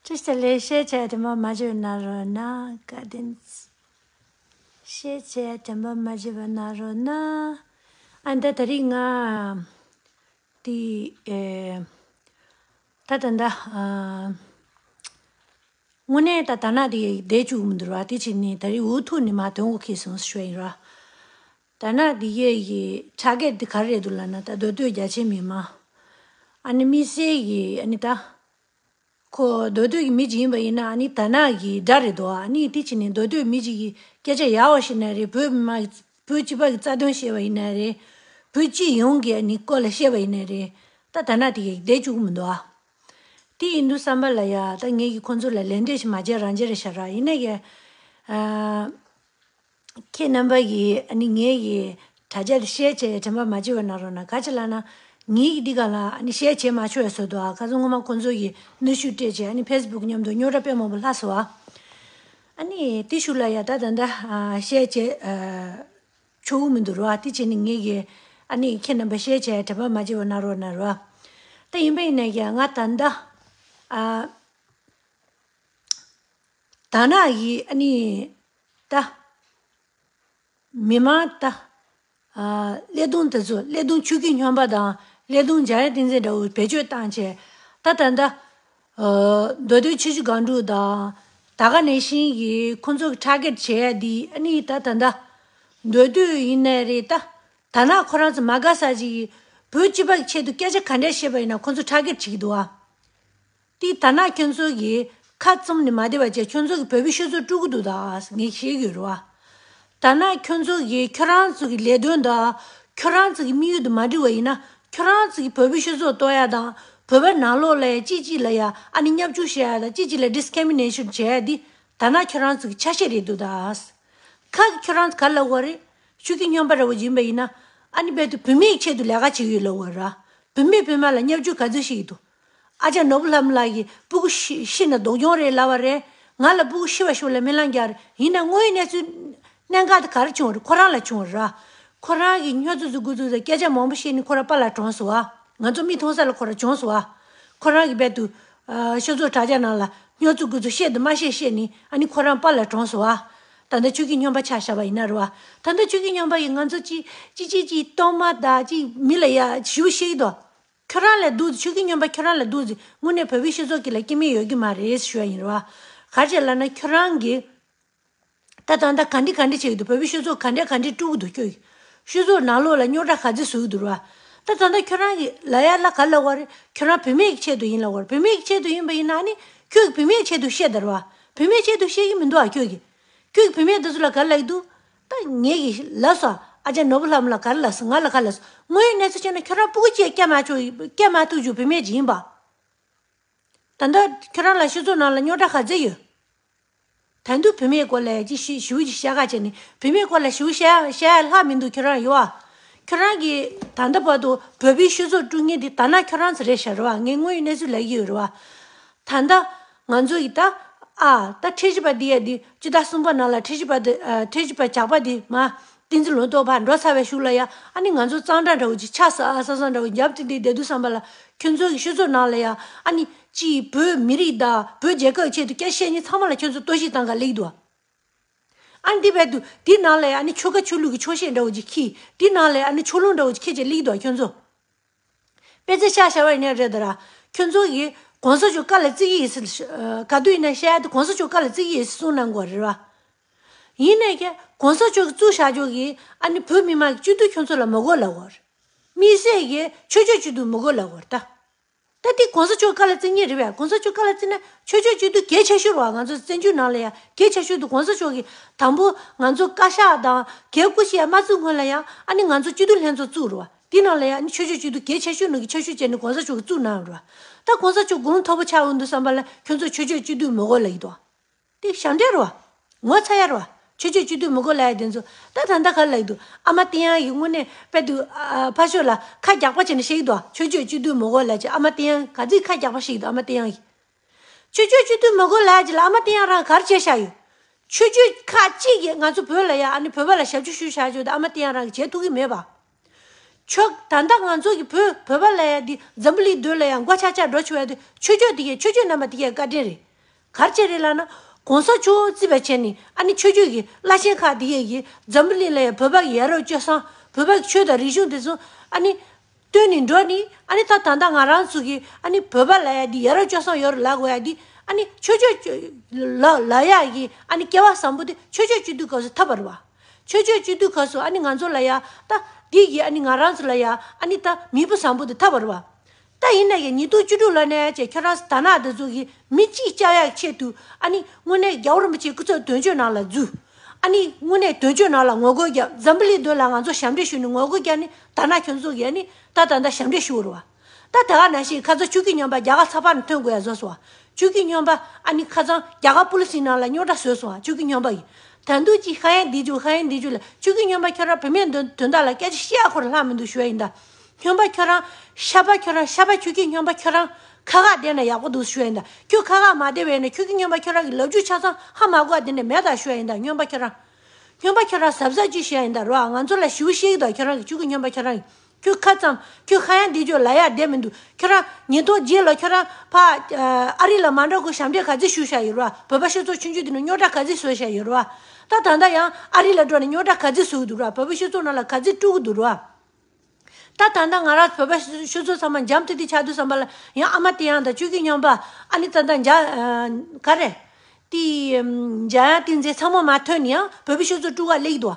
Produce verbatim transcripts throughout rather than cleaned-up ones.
ཅི་ཞིག་ལས་བཤད་བྱས་དྲན་པ་མ་བརྗེད་པ་གནང་རོགས་གནང་། བཀའ་དྲིན། བཤད་བྱས་དྲན་པ་མ་བརྗེད་པ་གནང་རོགས་གནང་། ཨ་ད་ད་རིང་ང་དེ་ཨེ་ད་ད་ད་ཨ་དངོས་གནས་ད་ད་ན་དེ་བསྡད་བཅུག་མི་འདུག་ར། དེ་བྱས་ནས་ད་རིང་འུ་ཐུག་ནས་མ་དོན་གོ་ཁེལ་སོང་ཞུ་ཡ་ཡིན་ར། ད་ན་དེ་གའི་གི་ཕྲ་གེ་དེ་ག་རེ་རེད་འདུག་ལབ་ན། ད་མདོ་སྟོད་རྒྱ་ཆེ་མི་མང་། ཨ་ནི་དམིགས་བསལ་གི་ཨ་ནི་ད། ཁོ་མདོ་སྟོད་ཀྱི་མི་ཅིག་ཡིན་པ་ཡིན་ན་ཨ་ནི་ད་ནག་གི་དགྲ་རེད་དོ། ཨ་ནི་དེ་ཕྱིན་ནས་མདོ་སྟོད་མི་ཅིག་གི་སྐད་ཆ་ཡག་པ་བཤད་ན་རེད། བོད་མི་མང་བོད་སྤྱི་པ་གི་རྩ་དོན་བཤད་པ་ཡིན་ན་རེད། བོད་སྤྱི་ཡོངས་ཀྱི་ཨ་ནི་སྐོར་ལ་བཤད་པ་ཡིན་ན་རེད། ད་ད་ནག་དེ་གི་བསྡད་བཅུག་གི་མི་འདུག་ཨ། དེ་ཡིན་དུས་བསམ་པ་ལ་ཡ་ད་ངེད་ཀྱི་ཁོང་ཚོ་ལ་ལན་འདེབས་ཤིག་མ་བྱས་རང་བྱས་རེད་ཤག་ར། ཡིན་ན་ཡ་ཨ། ཁྱེད་རྣམ་པ་ཡིས་ཨ་ནི་ངའི་ཡི་དྲ་རྒྱ་དེ་ཤེར་བྱས་དྲན་པ་མ་བརྗེད་པ་གནང་རོགས་གནང་། ག་ཅི་ལབ་ན། ངའི་གི་འདི་ག་ལ་ཨ་ནི་ཤེར་བྱས་མ་ཆོག་ཡ་བཟོ་འདུག་ཨ། ཁ་སང་སྔོན་མ་ཁོང་ཚོ་ཡི་གནོན་ཤུགས་སྤྲད་བྱས་ཨ་ནི་ཕེ་སི་བུག་མཉམ་དུ་རྙོག་དྲ་དཔེ་མང་པོ་ལྷག་སོང་ཨ། ཨ་ནི་དེ་ཤུགས་ལ་ཡ་ད་ད་ད་ཨ་ཤེར་བྱས་ཨ་ཆོག་གི་མི་འདུག་རོ་ཨ། དེ་བྱས་ནི་ངའི་གི་ཨ་ནི་ཁྱེད་རྣམ་པ་ཤེར་བྱས་དྲན་པ་མ་བརྗེད་པ་གནང་རོགས་གནང་རོ་ཨ། ད་ཡིན་པ་ཡིན་ན་ཡ་ང་ད་ད་ཨ། ད་ནག་གི་ཨ་ནི་ད་མི་མང་ད་ཨ་ཀླད་སྟོང་དེ་ཚོ་ཀླད་སྟོང་ཆོས་སྐྱིད་སྨྱོན་པ་དང་ཀླད་སྟོང་འཇམ་དབྱངས་བསྟན་འཛིན་འདྲ་བོ་བེད་སྤྱོད་བཏང་བྱས་ད་ད་ད་ཨ་མདོ་སྟོད་ཆུ་བཞི་སྒང་དྲུག་དང་ད་ག་ནང་བཞིན་གྱི་ཁོང་ཚོ་གི་ཊར་གེཊ་བྱས་ཡ་འདི་ཨ་ནི་ད་ད་ད་མདོ་སྟོད་ཡིན་ནའི་རེད། ད་ད་ནག་ཁོ་རང་ཚོ་མ་དགའ་ས་ཅིག་གིས་བོད་སྤྱི་པ་གི་ཆེད་དུ་སྐད་ཆ་ག་འདྲ་བཤད་པ་ཡིན་ན་ཁོང་ཚོ་ཊར་གེཊ་བྱེད་ཀྱི་འདུག་ཨ། དེ་ད་ནག་ཁྱོད་ཚོ་གིས་ཁ་བཙུམ་ནས་མ་བསྡད་པ་བྱས། ཁྱོད་ཚོ་གིས་བོད་པའི་སྤྱི་ཚོགས་དཀྲུག་གི་འདུག་ད་ངས་ཤེས་ཀྱི་ཡོད་རེད་བ། ད་ནག་ཁྱོད་ཚོ་གིས་ཁྱོད་རང་ཚོ་གི་ལས་དོན་དང་ཁྱོད་རང་ཚོ་གི་དམིགས་ཡུལ་དེ་མ་འགྲིག་པ་ཡིན་ན། ཁྱོད་རང་ཚོ་གིས་བོད་པའི་སྤྱི་ཚོགས་གཏོར་ཡ་དང་བོད་པ་ནང་ལོགས་ལ་ཡ་གཅིག་གཅིག་ལ་ཡ་ཨ་ནི་བརྙས་བཅོས་བྱེད་ཡ་དང་གཅིག་གཅིག་ལ་ཌི་སི་ཀི་རི་མི་ནེ་ཤན་བྱེད་ཡ་འདི་ད་ནག་ཁྱོད་རང་ཚོ་གི་ཆ་ཤས་རེད་འདུག་ད། ཁ་གི་ཁྱོད་རང་ཚོ་ག་ལབ་དགོས་རེད། ཆོས་སྐྱིད་སྨྱོན་པ་འདྲ་བོ་ཡིན་པ་ཡིན་ན། ཨ་ནི་རྦད་དེ་བུད་མེད་ཆེད་དུ་ལས་ཀ་བྱེད་ཀྱི་ཡོད་ལབ་དགོས་ར། བུད་མེད་བུད་མེད་ལ་བརྙས་བཅོས་ག་ཚོད་བྱེད་ཀྱི་འདུག་ཨ་ཅག་ནོར་བུ་ལྷ་མོ་ལགས་ཀྱིས་སྤུ་གུ་ཤི་ཤི་ན་སྡུག་གྱོང་རེད་ལབ་པ་རེད། ང་ལ་སྤུ་གུ་ཤི་བ་ཤི་བ་ལ་སྨོན་ལམ་རྒྱག་རེད། ཡིན་ན་དངོས་ཡོད་གནས་ཚུལ་གནད་འགག་དེ་ག་རེ་བྱུང་བ་རེད། ཁོ་རང་ལ་བྱུང་བ་རེད་ར། ཁོ་རང་གིས་སྨྱོ་རྫུ་རྫུ་རྒུ་རྫུ་རྫུ་སྐད་ཆ་མང་པོ་བཤད་ནས་ཁོ་རང་པཱ་ལགས་གྲོངས་སོང་བ། ང་ཚོ་མིག་མཐོང་ས་ལ་ཁོ་རང་གྲོངས་སོང་བ། ཁོ་རང་གིས་རྦད་དུ་ཨ་སྤྱི་ཚོགས་དྲ་རྒྱ་ནང་ལ་སྨྱོ་རྫུ་རྒུ་རྫུ་བཤད་དུ་མ་བཤད་བཤད་ནས་ཨ་ནི་ཁོ་རང་པཱ་ལགས་གྲོངས་སོང་བ། ད་ལྟ་ཆོས་སྐྱིད་སྨྱོན་པ་ཆ་བཞག་པ་ཡིན་ན་རེད་བ། ད་ལྟ་ཆོས་སྐྱིད་སྨྱོན་པ་ཡིས་ང་ཚོ་ཅི་ཅི་ཅི་ཅི་གཏོར་མ་དང་ཅི་མི་ལ་ཡ་ཞུ་ཤེས་དོ། ཁྱོད་རང་ལས་སྡུག་ཆོས་སྐྱིད་སྨྱོན་པ་ཁྱོད་རང་ལས་སྡུག་ཅིག་དངོས་གནས་བོད་པའི་སྤྱི་ཚོགས་ཀྱི་ལ་སྐྱེ་དམན་ཡོད་ཀྱི་མ་རེད་ཞུ་བ་ཡིན་རེད་བ། ག་རེ་བྱས་ལབ་ན་ཁྱོད་རང་གིས་ད་ད་ལྟ་ག་འདྲི་ག་འདྲི་བྱེད་ཀྱི་འདུག་བོད་པའི་སྤྱི་ཚོགས་ག་འདྲ་ག་འདྲི་དཀྲུག་གི་འདུག་ཁྱོད་ཀྱིས་སྤྱི་ཚོགས་ནང་ལོགས་ལ་རྙོག་དྲ་ག་ཚོད་བཟོ་གི་འདུག་རེད་བ། ད་ད་ལྟ་ཁྱོད་རང་གིས་ལབ་ཡ་ལ་ག་ལབ་དགོས་རེད། ཁྱོད་རང་བུད་མེད་ཀྱི་ཆེད་དུ་ཡིན་ལབ་དགོས་རེད། བུད་མེད་ཀྱི་ཆེད་དུ་ཡིན་པ་ཡིན་ན་ཨ་ནི་ཁྱོད་ཀྱིས་བུད་མེད་ཀྱི་ཆེད་དུ་བཤད་ད་རེད་བ། བུད་མེད་ཆེད་དུ་བཤད་ཀྱི་མི་འདུག་ཨ་ཁྱོད་ཀྱིས། ཁྱོད་ཀྱིས་བུད་མེད་དེ་ཚོ་ལ་ག་རེ་ལབ་ཀྱི་འདུག་ད་ངེད་ཀྱིས་ལབ་སོང་། ཨ་ཅག་ནོར་བུ་ལྷ་མོ་ལ་ག་རེ་ལབ་སོང་། ང་ལ་ག་རེ་ལབ་སོང་། དངོས་ཡོད་གནས་ཚུལ་བཤད་ན་ཁྱོད་རང་སྤུ་གུ་གཅིག་སྐྱེ་མ་ཆོག་སྐྱེ་མ་ཐུབ་རྒྱུ་བུད་མེད་ཅིག་ཡིན་པ། ད་ལྟ་ཁྱོད་རང་ལ་སྤྱི་ཚོགས་ནང་ལ་རྙོག་དྲ་ག་ཚོད་ཡོད། ད་དུང་བུད་མེད་སྐོར་ལ་ཅི་ཞི་ཞུ་ཅི་བཤད་ག་བྱས་ནས་བུད་མེད་སྐོར་ལ་ཞུ་བཤད་བཤད་ལྷག་མི་འདུག་ཁྱོད་རང་ཡོད་ཨ། ཁྱོད་རང་གིས་ད་ལྟ་བར་དུ་བོད་པའི་སྤྱི་ཚོགས་དཀྲུག་མཁན་དེ་ད་ནག་ཁྱོད་རང་ཚོ་རེད་ཤག་རེད་བ། ངས་དངོས་ཡོད་གནས་ཚུལ་ལབ་ཀྱི་ཡོད་རེད་བ། ད་ལྟ་ང་ཚོ་ཡི་ད་ཨ་ད་ཁྲི་བཞི་པ་འདི་ཡ་འདི་སྤྱི་ཟླ་གསུམ་པ་ནང་ལ་ཁྲི་བཞི་པ་འདི་ཨ་ཁྲི་བཞི་པ་ཇག་པ་འདི་མ་བསྟན་འཛིན་ལུང་རྟོགས་ཕར་འགྲོ་ཚར་བའི་གཞུག་ལ་ཡ་ཨ་ནི་ང་ཚོ་གཙང་སྦྲ་འདྲ་བོ་ཅིག་ཆགས་ས་ཨ་ས་ས་འདྲ་བོ་རྒྱབ་དེ་འདི་བསྡད་དུས་ཙམ་པ་ལ་ཁྱོད་ཚོ་གི་སྤྱི་ཚོགས་ནང་ལ་ཡ་ཨ་ནི་ཅིག་བོད་མི་རིགས་དང་བོད་རྒྱལ་ཁབ་ཆེད་དུ་སྐད་བཤད་མཁན་ཚང་མ་ལ་ཁྱོད་ཚོ་གཏོར་བཤིག་བཏང་ག་སླེབས་འདུག་ཨ་ནི་དེ་བས་དུ་དེ་ནང་ལ་ཡ་ཨ་ནི་ཆོལ་ཁ་ཆོས་ལུགས་ཀྱི་ཆོག་ཤེས་འདྲ་བོ་ཅིག་ཁྱི་དེ་ནང་ལ་ཡ་ཨ་ནི་ཆོས་ལུགས་འདྲ་བོ་ཅིག་ཁྱི་ཅིག་སླེབས་འདུག་ཁྱོད་ཚོ། དཔེ་ཆ་ཤ་ཤ་བ་ཡིན་ན་རེད་ད་ར། ཁྱོད་ཚོ་གིས་གོང་ས་མཆོག་བཀའ་ལ་བརྩི་གི་ཡིན་ཟེར་ཨ་ག་དུས་ཡིན་ན་བཤད་ཡ་དེ་གོང་ས་མཆོག་བཀའ་ལ་བརྩི་གི་ཡིན་ཟེར་གསུངས་གནང་དགོས་རེད་བ། ཡིན་ནའི་ཀྱེ་གོང་ས་མཆོག་གིས་བཙུགས་བཞག་ཆོག་གི་ཨ་ནི་བོད་མི་མང་གི་སྤྱི་འཐུས་ཁྱོད་ཚོ་ལ་མི་དགོས་ལབ་དགོས་རེད། དམིགས་བསལ་གྱི་ཆོས་ཕྱོགས་སྤྱི་འཐུས་མི་དགོས་ལབ་དགོས་རེད་ད། ད་དེ་གོང་ས་མཆོག་བཀའ་ལ་བརྩི་མཁན་རེད་པས། གོང་ས་མཆོག་བཀའ་ལ་བརྩི་ན་ཆོས་ཕྱོགས་སྤྱི་འཐུས་གལ་ཆེ་ཤོས་རེད་པ། ང་ཚོ་བཙན་བྱོལ་ནང་ལ་ཡང་གལ་ཆེ་ཤོས་དེ་གོང་ས་མཆོག་གིས་དང་པོ་ང་ཚོ་བཀའ་ཤག་དང་གལ་སྐུ་ཞབས་དམངས་གཙོའི་སྔོན་ལ་ཡང་ཨ་ནི་ང་ཚོ་སྤྱི་འཐུས་ལྷན་ཚོགས་བཙུགས་རེད་པ། དེ་ནང་ལ་ཡང་ཨ་ནི་ཆོས་ཕྱོགས་སྤྱི་འཐུས་གལ་ཆེ་ཤོས་ནང་གི་ཆེ་ཤོས་བྱས་ནས་གོང་ས་མཆོག་གིས་བཙུགས་གནང་རེད་པ། ད་གོང་ས་མཆོག་དགུང་ལོ་མཐོ་པོ་ཆགས་འོང་དུས་ཙམ་པ་ལ་ཁྱོད་ཚོ་ཆོས་ཕྱོགས་སྤྱི་འཐུས་མི་དགོས་ལབ་ཀྱི་འདུག་དེ་ཞབས་འདྲེན་རེད་པ། ངོ་ཚ་ཡ་རེད་པ། ཆོས་ཕྱོགས་སྤྱི་འཐུས་མི་དགོས་ལབ་ཡ་དེ་ཚོ། ད་ད་ལྟ་ག་རེ་ལབ་ཀྱི་འདུག་ཨ་མ་བསྟན་དབྱངས་ཀྱིས་དངོས་གནས་དཔེ་དུ་ཨ་ཕར་ཕྱོགས་ལ་ཁ་རྒྱག་པ་བྱས་ནས་བཤད་ཀྱི་འདུག་ཆོས་ཕྱོགས་སྤྱི་འཐུས་མི་དགོས་ལབ་བྱས། ཨ་མ་བསྟན་དབྱངས་ག་ཚོད་ཁ་རྒྱག་པ་བཤད་ཀྱི་འདུག་ཨ་མ་བསྟན་དབྱངས་ཀྱིས། ཆོས་ཕྱོགས་སྤྱི་འཐུས་མི་དགོས་ལབ་ཡ་ཅིག་ལ་ཨ་མ་བསྟན་དབྱངས་རང་ག་རེ་བྱས་བཞག་ཡོད། ཆོས་ཕྱོགས་ཁག་ཅིག་གིས་ང་ཚོ་བོད་ལ་ཡ་ཨ་ནི་བོད་པ་ལ་ཞབས་ཕྱི་ཞུས་བཞག་ཆོག་དེ་ཨ་མ་བསྟན་དབྱངས་རང་གིས་བྱེད་ཐུབ་ཀྱི་མེད་པ། ཆོས་ད་ལྟ་ང་ཚོ་གི་བོད་བོད་པ་ལ་ཡ་འདི་འཛམ་བུ་གླིང་མདུན་ལ་ཡ་མགོ་ཆག་ཆག་འགྲོ་ཆོག་ཡ་དེ་ཆོས་ཕྱོགས་དེ་གས་ཆོས་ཕྱོགས་རྣམ་པ་དེ་གས་བཀའ་དྲིན་རེད། ག་རེ་བྱས་རེད་ལབ་ན། གོང་ས་མཆོག་རྩིས་པ་བྱས་ནས་ཨ་ནི་ཆོས་ཕྱོགས་ཀྱི་བླ་ཆེན་ཁག་དེ་གས་ཀྱིས་འཛམ་བུ་གླིང་ལ་ཡ་བོད་པ་གི་ཡ་རབས་སྤྱོད་བཟང་བོད་པ་གི་ཆོས་དང་རིག་གཞུང་དེ་ཚོ་ཨ་ནི་བཏོན་ནས་འགྲོ་ནི་ཨ་ནི་ད་ད་ལྟ་ང་རང་ཚོ་གི་ཨ་ནི་བོད་པ་ལ་ཡ་འདི་ཡ་རབས་སྤྱོད་བཟང་ཡོད་རེད་ལབ་དགོས་ཡ་འདི་ཨ་ནི་ཆོས་ཕྱོགས་ལ་ལ་ཡ་གི་ཨ་ནི་སྐལ་བ་བཟང་པོ་དེ་ཆོས་ཕྱོགས་སྤྱི་འཐུས་སྐབས་སུ་ཐོབ་པ་རེད་པ། ཆོས་ཕྱོགས་སྤྱི་འཐུས་སྐབས་སུ་ཨ་ནི་ང་ཚོ་ལ་ཡ་ད་འདི་གི་ཨ་ནི་ང་རང་ཚོ་ལ་ཡ་ཨ་ནི་ད་མི་བུ་བཟང་པོ་དེ་ཐོབ་པ་རེད་པ། ད་ཡིན་ན་ཡང་ཉིས་སྟོང་བཅུ་དྲུག་ལོ་ནས་བྱས་ཁྱོད་རང་ཚོ་དར་ནག་དེ་ཚོ་གིས་མི་གཅིག་བཅག་ཡག་ཆེད་དུ་ཨ་ནི་དངོས་གནས་རྒྱལ་བ་རིན་པོ་ཆེ་སྐུ་ཚབ་དོན་གཅོད་ནང་ལ་འཛུལ། ཨ་ནི་དངོས་གནས་དོན་གཅོད་ནང་ལ་ངོ་རྒོལ་རྒྱབ། འཛམ་བུ་གླིང་མདུན་ལ་ང་ཚོ་ཞབས་འདྲེན་ཞུ་ནས་ངོ་རྒོལ་རྒྱབ་ནི་དར་ནག་ཁྱོད་ཚོ་གིས་ཨ་ནི་ད་ད་ལྟ་ཞབས་འདྲེན་ཞུ་རེད་པ། ད་ད་ག་ནང་བཞིན་ཁ་སང་ཆོས་བརྒྱུད་རྙིང་པ་རྒྱ་གར་ཚགས་པར་ནང་ཐོན་དགོས་ཡ་བཟོས་སོང་བ། ཆོས་བརྒྱུད་རྙིང་པ་ཨ་ནི་ཁ་སང་རྒྱ་གར་པུ་ལི་སིའི་ནང་ལ་རྙོག་དྲ་བཟོས་སོང་བ། ཆོས་བརྒྱུད་རྙིང་པ་ཡིན། ད་དུང་ཅིག་ཧ་ཡང་འདི་བརྗོད་ཧ་ཡང་འདི་བརྗོད་ལ་ཆོས་བརྒྱུད་རྙིང་པ་ཁྱོད་རང་བུད་མེད་དོན་དོན་དག་ལ་སྐད་ཆ་བཤད་ཡ་ཁོ་རང་ལྷག་མི་འདུག་ཞུ་ཡ་ཡིན་ད། རྙིང་པ་ཁྱོད་རང་ཤ་པ་ཁྱོད་རང་ཤ་པ་ཆོས་བརྒྱུད་རྙིང་པ་ཁྱོད་རང་ཁ་ཁ་བསྡད་ན་ཡག་པོ་འདུག་ཞུ་ཡ་ཡིན་ད། ཁྱོད་ཁ་ཁ་མ་བསྡད་པ་ཡིན་ན་ཆོས་བརྒྱུད་རྙིང་པ་ཁྱོད་རང་གི་ལབ་རྒྱུ་ཆ་ཚང་ཧ་མ་གོ་བ་དེ་འདྲ་མེད་ད་ཞུ་ཡ་ཡིན་ད། རྙིང་པ་ཁྱོད་རང་། རྙིང་པ་ཁྱོད་རང་གཟབ་གཟབ་ཅིག་བྱས་ཡིན་ད་རོ། ང་ཚོ་ལ་ཞུ་ཤེས་ཀྱི་དང་ཁྱོད་རང་གི་ཆོས་ཀྱི་རྙིང་པ་ཁྱོད་རང་གི་ཁྱོད་ཁ་ཙམ་ཁྱོད་ཁ་ཡང་འདི་ཅོ་ལ་ཡ་བསྡད་མི་འདུག་ཁྱོད་རང་ཉིས་སྟོང་བརྒྱད་ལ་ཁྱོད་རང་ཕ་ཨ་རི་ལ་མ་འགྲོ་གོང་ཞབས་འདྲེན་ག་ཚོད་ཞུས་བཞག་ཡོད་རོ། བོད་པ་སྤྱི་ཚོགས་ཆུང་ཆུང་དེ་ནི་རྙོག་དྲ་ག་ཚོད་བཟོས་བཞག་ཡོད་རོ། ད་ད་ལྟ་ཡང་ཨ་རི་ལ་འགྲོ་ནས་རྙོག་དྲ་ག་ཚོད་བཟོ་གི་འདུག་རོ། བོད་པ་སྤྱི་ཚོགས་ནང་ལ་ག་ཚོད་དཀྲུག་གི་འདུག་རོ། ད་ད་ལྟ་ང་རང་བོད་པ་སྤྱི་ཚོགས་ཚང་མ་འཇམ་ཐིང་ཐིང་ཆགས་དུས་ཙམ་པ་ལ་ཡང་ཨ་མ་དེ་ཡང་དང་ཆོས་ཀྱི་རྙིང་པ་ཨ་ནི་ད་ལྟ་འཇ་ག་རེ། དེ་འཇམ་དབྱངས་བསྟན་འཛིན་ཚང་མ་མ་ཐོན་ནས་ཡང་བོད་པའི་སྤྱི་ཚོགས་དཀྲུག་ག་སླེབས་ཀྱི་འདུག་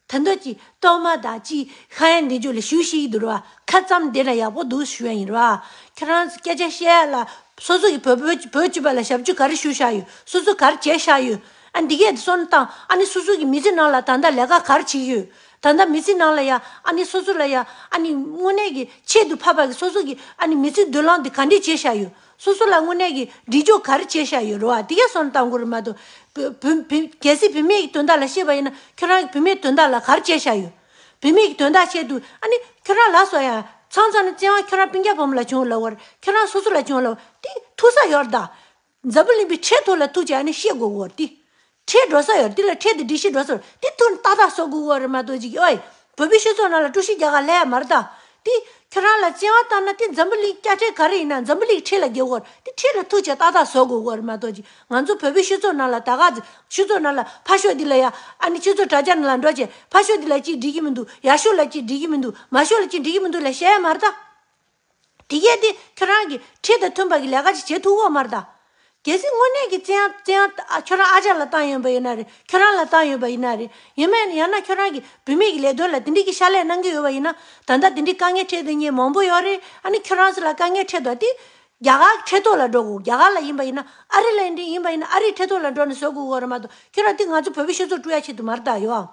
ད་འདོད་ཀྱི་གཏོར་མ་དང་ཅི་ཧ་ཡང་འདི་ཚོ་ལ་ཞུ་ཤེས་ཀྱི་འདུག་ར། ཁ་ཙམ་བསྡད་ན་ཡག་པོ་འདུག་ཞུ་ཡ་ཡིན་ར། ཁྱོད་རང་ཚོ་སྐད་ཆ་བཤད་ཡ་ལ་སོ་སོ་གི་བོད་བོད་བོད་སྤྱི་པ་ལ་ཞབས་ཕྱི་ག་རེ་ཞུ་བཞག་ཡོད། སོ་སོ་ག་རེ་བྱས་བཞག་ཡོད། ཨ་འདི་གས་སོང་དང་ཨ་ནི་སོ་སོ་གི་མི་ཚེ་ནང་ལ་ད་ལྟ་ལས་ཀ་ག་རེ་བྱེད་ཀྱི་ཡོད། ད་ལྟ་མི་ཚེ་ནང་ལ་ཡ་ཨ་ནི་སོ་སོ་ལ་ཡ་ཨ་ནི་དངོས་གནས་ཀྱི་ཆེད་དུ་ཕབ་པ་གི་སོ་སོ་གི་ཨ་ནི་མི་ཚེ་མདུན་ལམ་འདི་ག་འདྲས་བྱས་བཞག་ཡོད། སོ་སོ་ལ་དངོས་གནས་ཀྱི་འདྲི་གཅོག་ག་རེ་བྱས་བཞག་ཡོད་རེད་བ། དེ་གས་སོང་བཏང་དགོས་རེད་མ་གཏོགས། བུ་བུ་བུ་གལ་སྲིད་བུད་མེད་ཀྱི་དོན་དག་ལ་བཤད་པ་ཡིན་ན་ཁྱོད་རང་གི་བུད་མེད་དོན་དག་ལ་ག་རེ་བྱས་བཞག་ཡོད། བུད་མེད་ཀྱི་དོན་དག་ཆེད་དུ་ཨ་ནི་ཁྱོད་རང་ལ་སོ་ཡ་ཚང་ཚང་ནི་བཙན་དབང་ཁྱོད་རང་སྤུན་ཀྱག་བུ་མོ་ལ་བྱུང་ལབ་བར་ཁྱོད་རང་སོ་སོ་ལ་བྱུང་ལབ་བར་དེ་ཐུག་ས་ཡོད་རེད་ད། འཛམ་བུ་གླིང་པའི་ཁྲལ་ཐོག་ལ་ཐུག་བྱས་ཨ་ནི་བཤད་དགོས་བར་དེ། ཁྲལ་འགྲོ་ས་ཡོད་དེ་ལ་ཁྲལ་དེ་སྒྲིག་གཞི་འགྲོ་ས་ཡོད་དེ་ཐུག་ཏག་ཏག་བཟོ་དགོས་བར་མ་གཏོགས་ཅིག་ཨོའི། བོད་པའི་སྤྱི་ཚོགས་ནང་ལ་དཀྲུག་ཤིང་རྒྱག་ག་སླེབས་ཡ་མ་རེད་ད། དེ་ཁྱོད་རང་ལ་བཙན་དབང་བཏང་ན་དེ་འཛམ་བུ་གླིང་དཀའ་ཁྲལ་ག་རེ་ཡིན་ན་འཛམ་བུ་གླིང་ཁྲལ་ལ་རྒྱག་དགོས་དེ་ཁྲལ་ལ་ཐུག་བྱས་ཏག་ཏག་བཟོ་དགོས་བར་མ་གཏོགས་ཅིག་ང་ཚོ་བོད་པའི་སྤྱི་ཚོགས་ནང་ལ་ད་ག་ཚོད་སྤྱི་ཚོགས་ནང་ལ་ཕར་ཕྱོགས་འདི་ལ་ཡ་ཨ་ནི་སྤྱི་ཚོགས་དྲ་རྒྱ་ནང་ལ་འགྲོ་བྱས་ཕར་ཕྱོགས་འདི་ལ་ཅིག་འགྲིག་གི་མི་འདུག་ཡར་ཕྱོགས་ལ་ཅིག་འགྲིག་གི་མི་འདུག་མར་ཕྱོགས་ལ་ཅིག་འགྲིག་གི་མི་འདུག་ལ་བཤད་ཡ་མ་རེད་ད། དེ་གས་དེ་ཁྱོད་རང་གི་ཁྲལ་དང་མཐུན་པ་གི་ལས་ཀ་ཅིག་བྱེད་ཐུབ་ཀྱི་ཡོད་མ་རེད་ད། གལ་སྲིད་དངོས་གནས་ཀྱི་བཙན་དབང་བཙན་དབང་ཨ་ཁྱོད་རང་ཨ་ཅག་ལ་བཏང་ཡོད་པ་ཡིན་ན་རེད། ཁྱོད་རང་ལ་བཏང་ཡོད་པ་ཡིན་ན་རེད། ཡིན་མིན་ཡང་ན་ཁྱོད་རང་གི་བུད་མེད་ཀྱི་ལས་དོན་ལ་དེ་འདྲའི་གི་ཕྱག་ལས་གནང་གི་ཡོད་པ་ཡིན་ན་ད་ལྟ་དེ་འདྲའི་དཀའ་ངལ་འཕྲད་དེ་ཉེ་མང་པོ་ཡོད་རེད། ཨ་ནི་ཁྱོད་རང་ཚོ་ལ་དཀའ་ངལ་འཕྲད་དོ་དེ་རྒྱ་གར་ཁྲལ་ཐོག་ལ་འགྲོ་དགོས། རྒྱ་གར་ལ་ཡིན་པ་ཡིན་ན་ཨ་རི་ལ་ཡིན་འདྲ་ཡིན་པ་ཡིན་ན་ཨ་རིའི་ཁྲལ་ཐོག་ལ་འགྲོ་ནས་བཟོ་དགོས་ཀྱི་ཡོད་རེད་མ་གཏོགས་ཁྱོད་རང་དེ་ང་ཚོ་བོད་པའི་སྤྱི་ཚོགས་དཀྲུག་ཡ་ཆེད་དུ་མ་རེད་ད་ཡོད།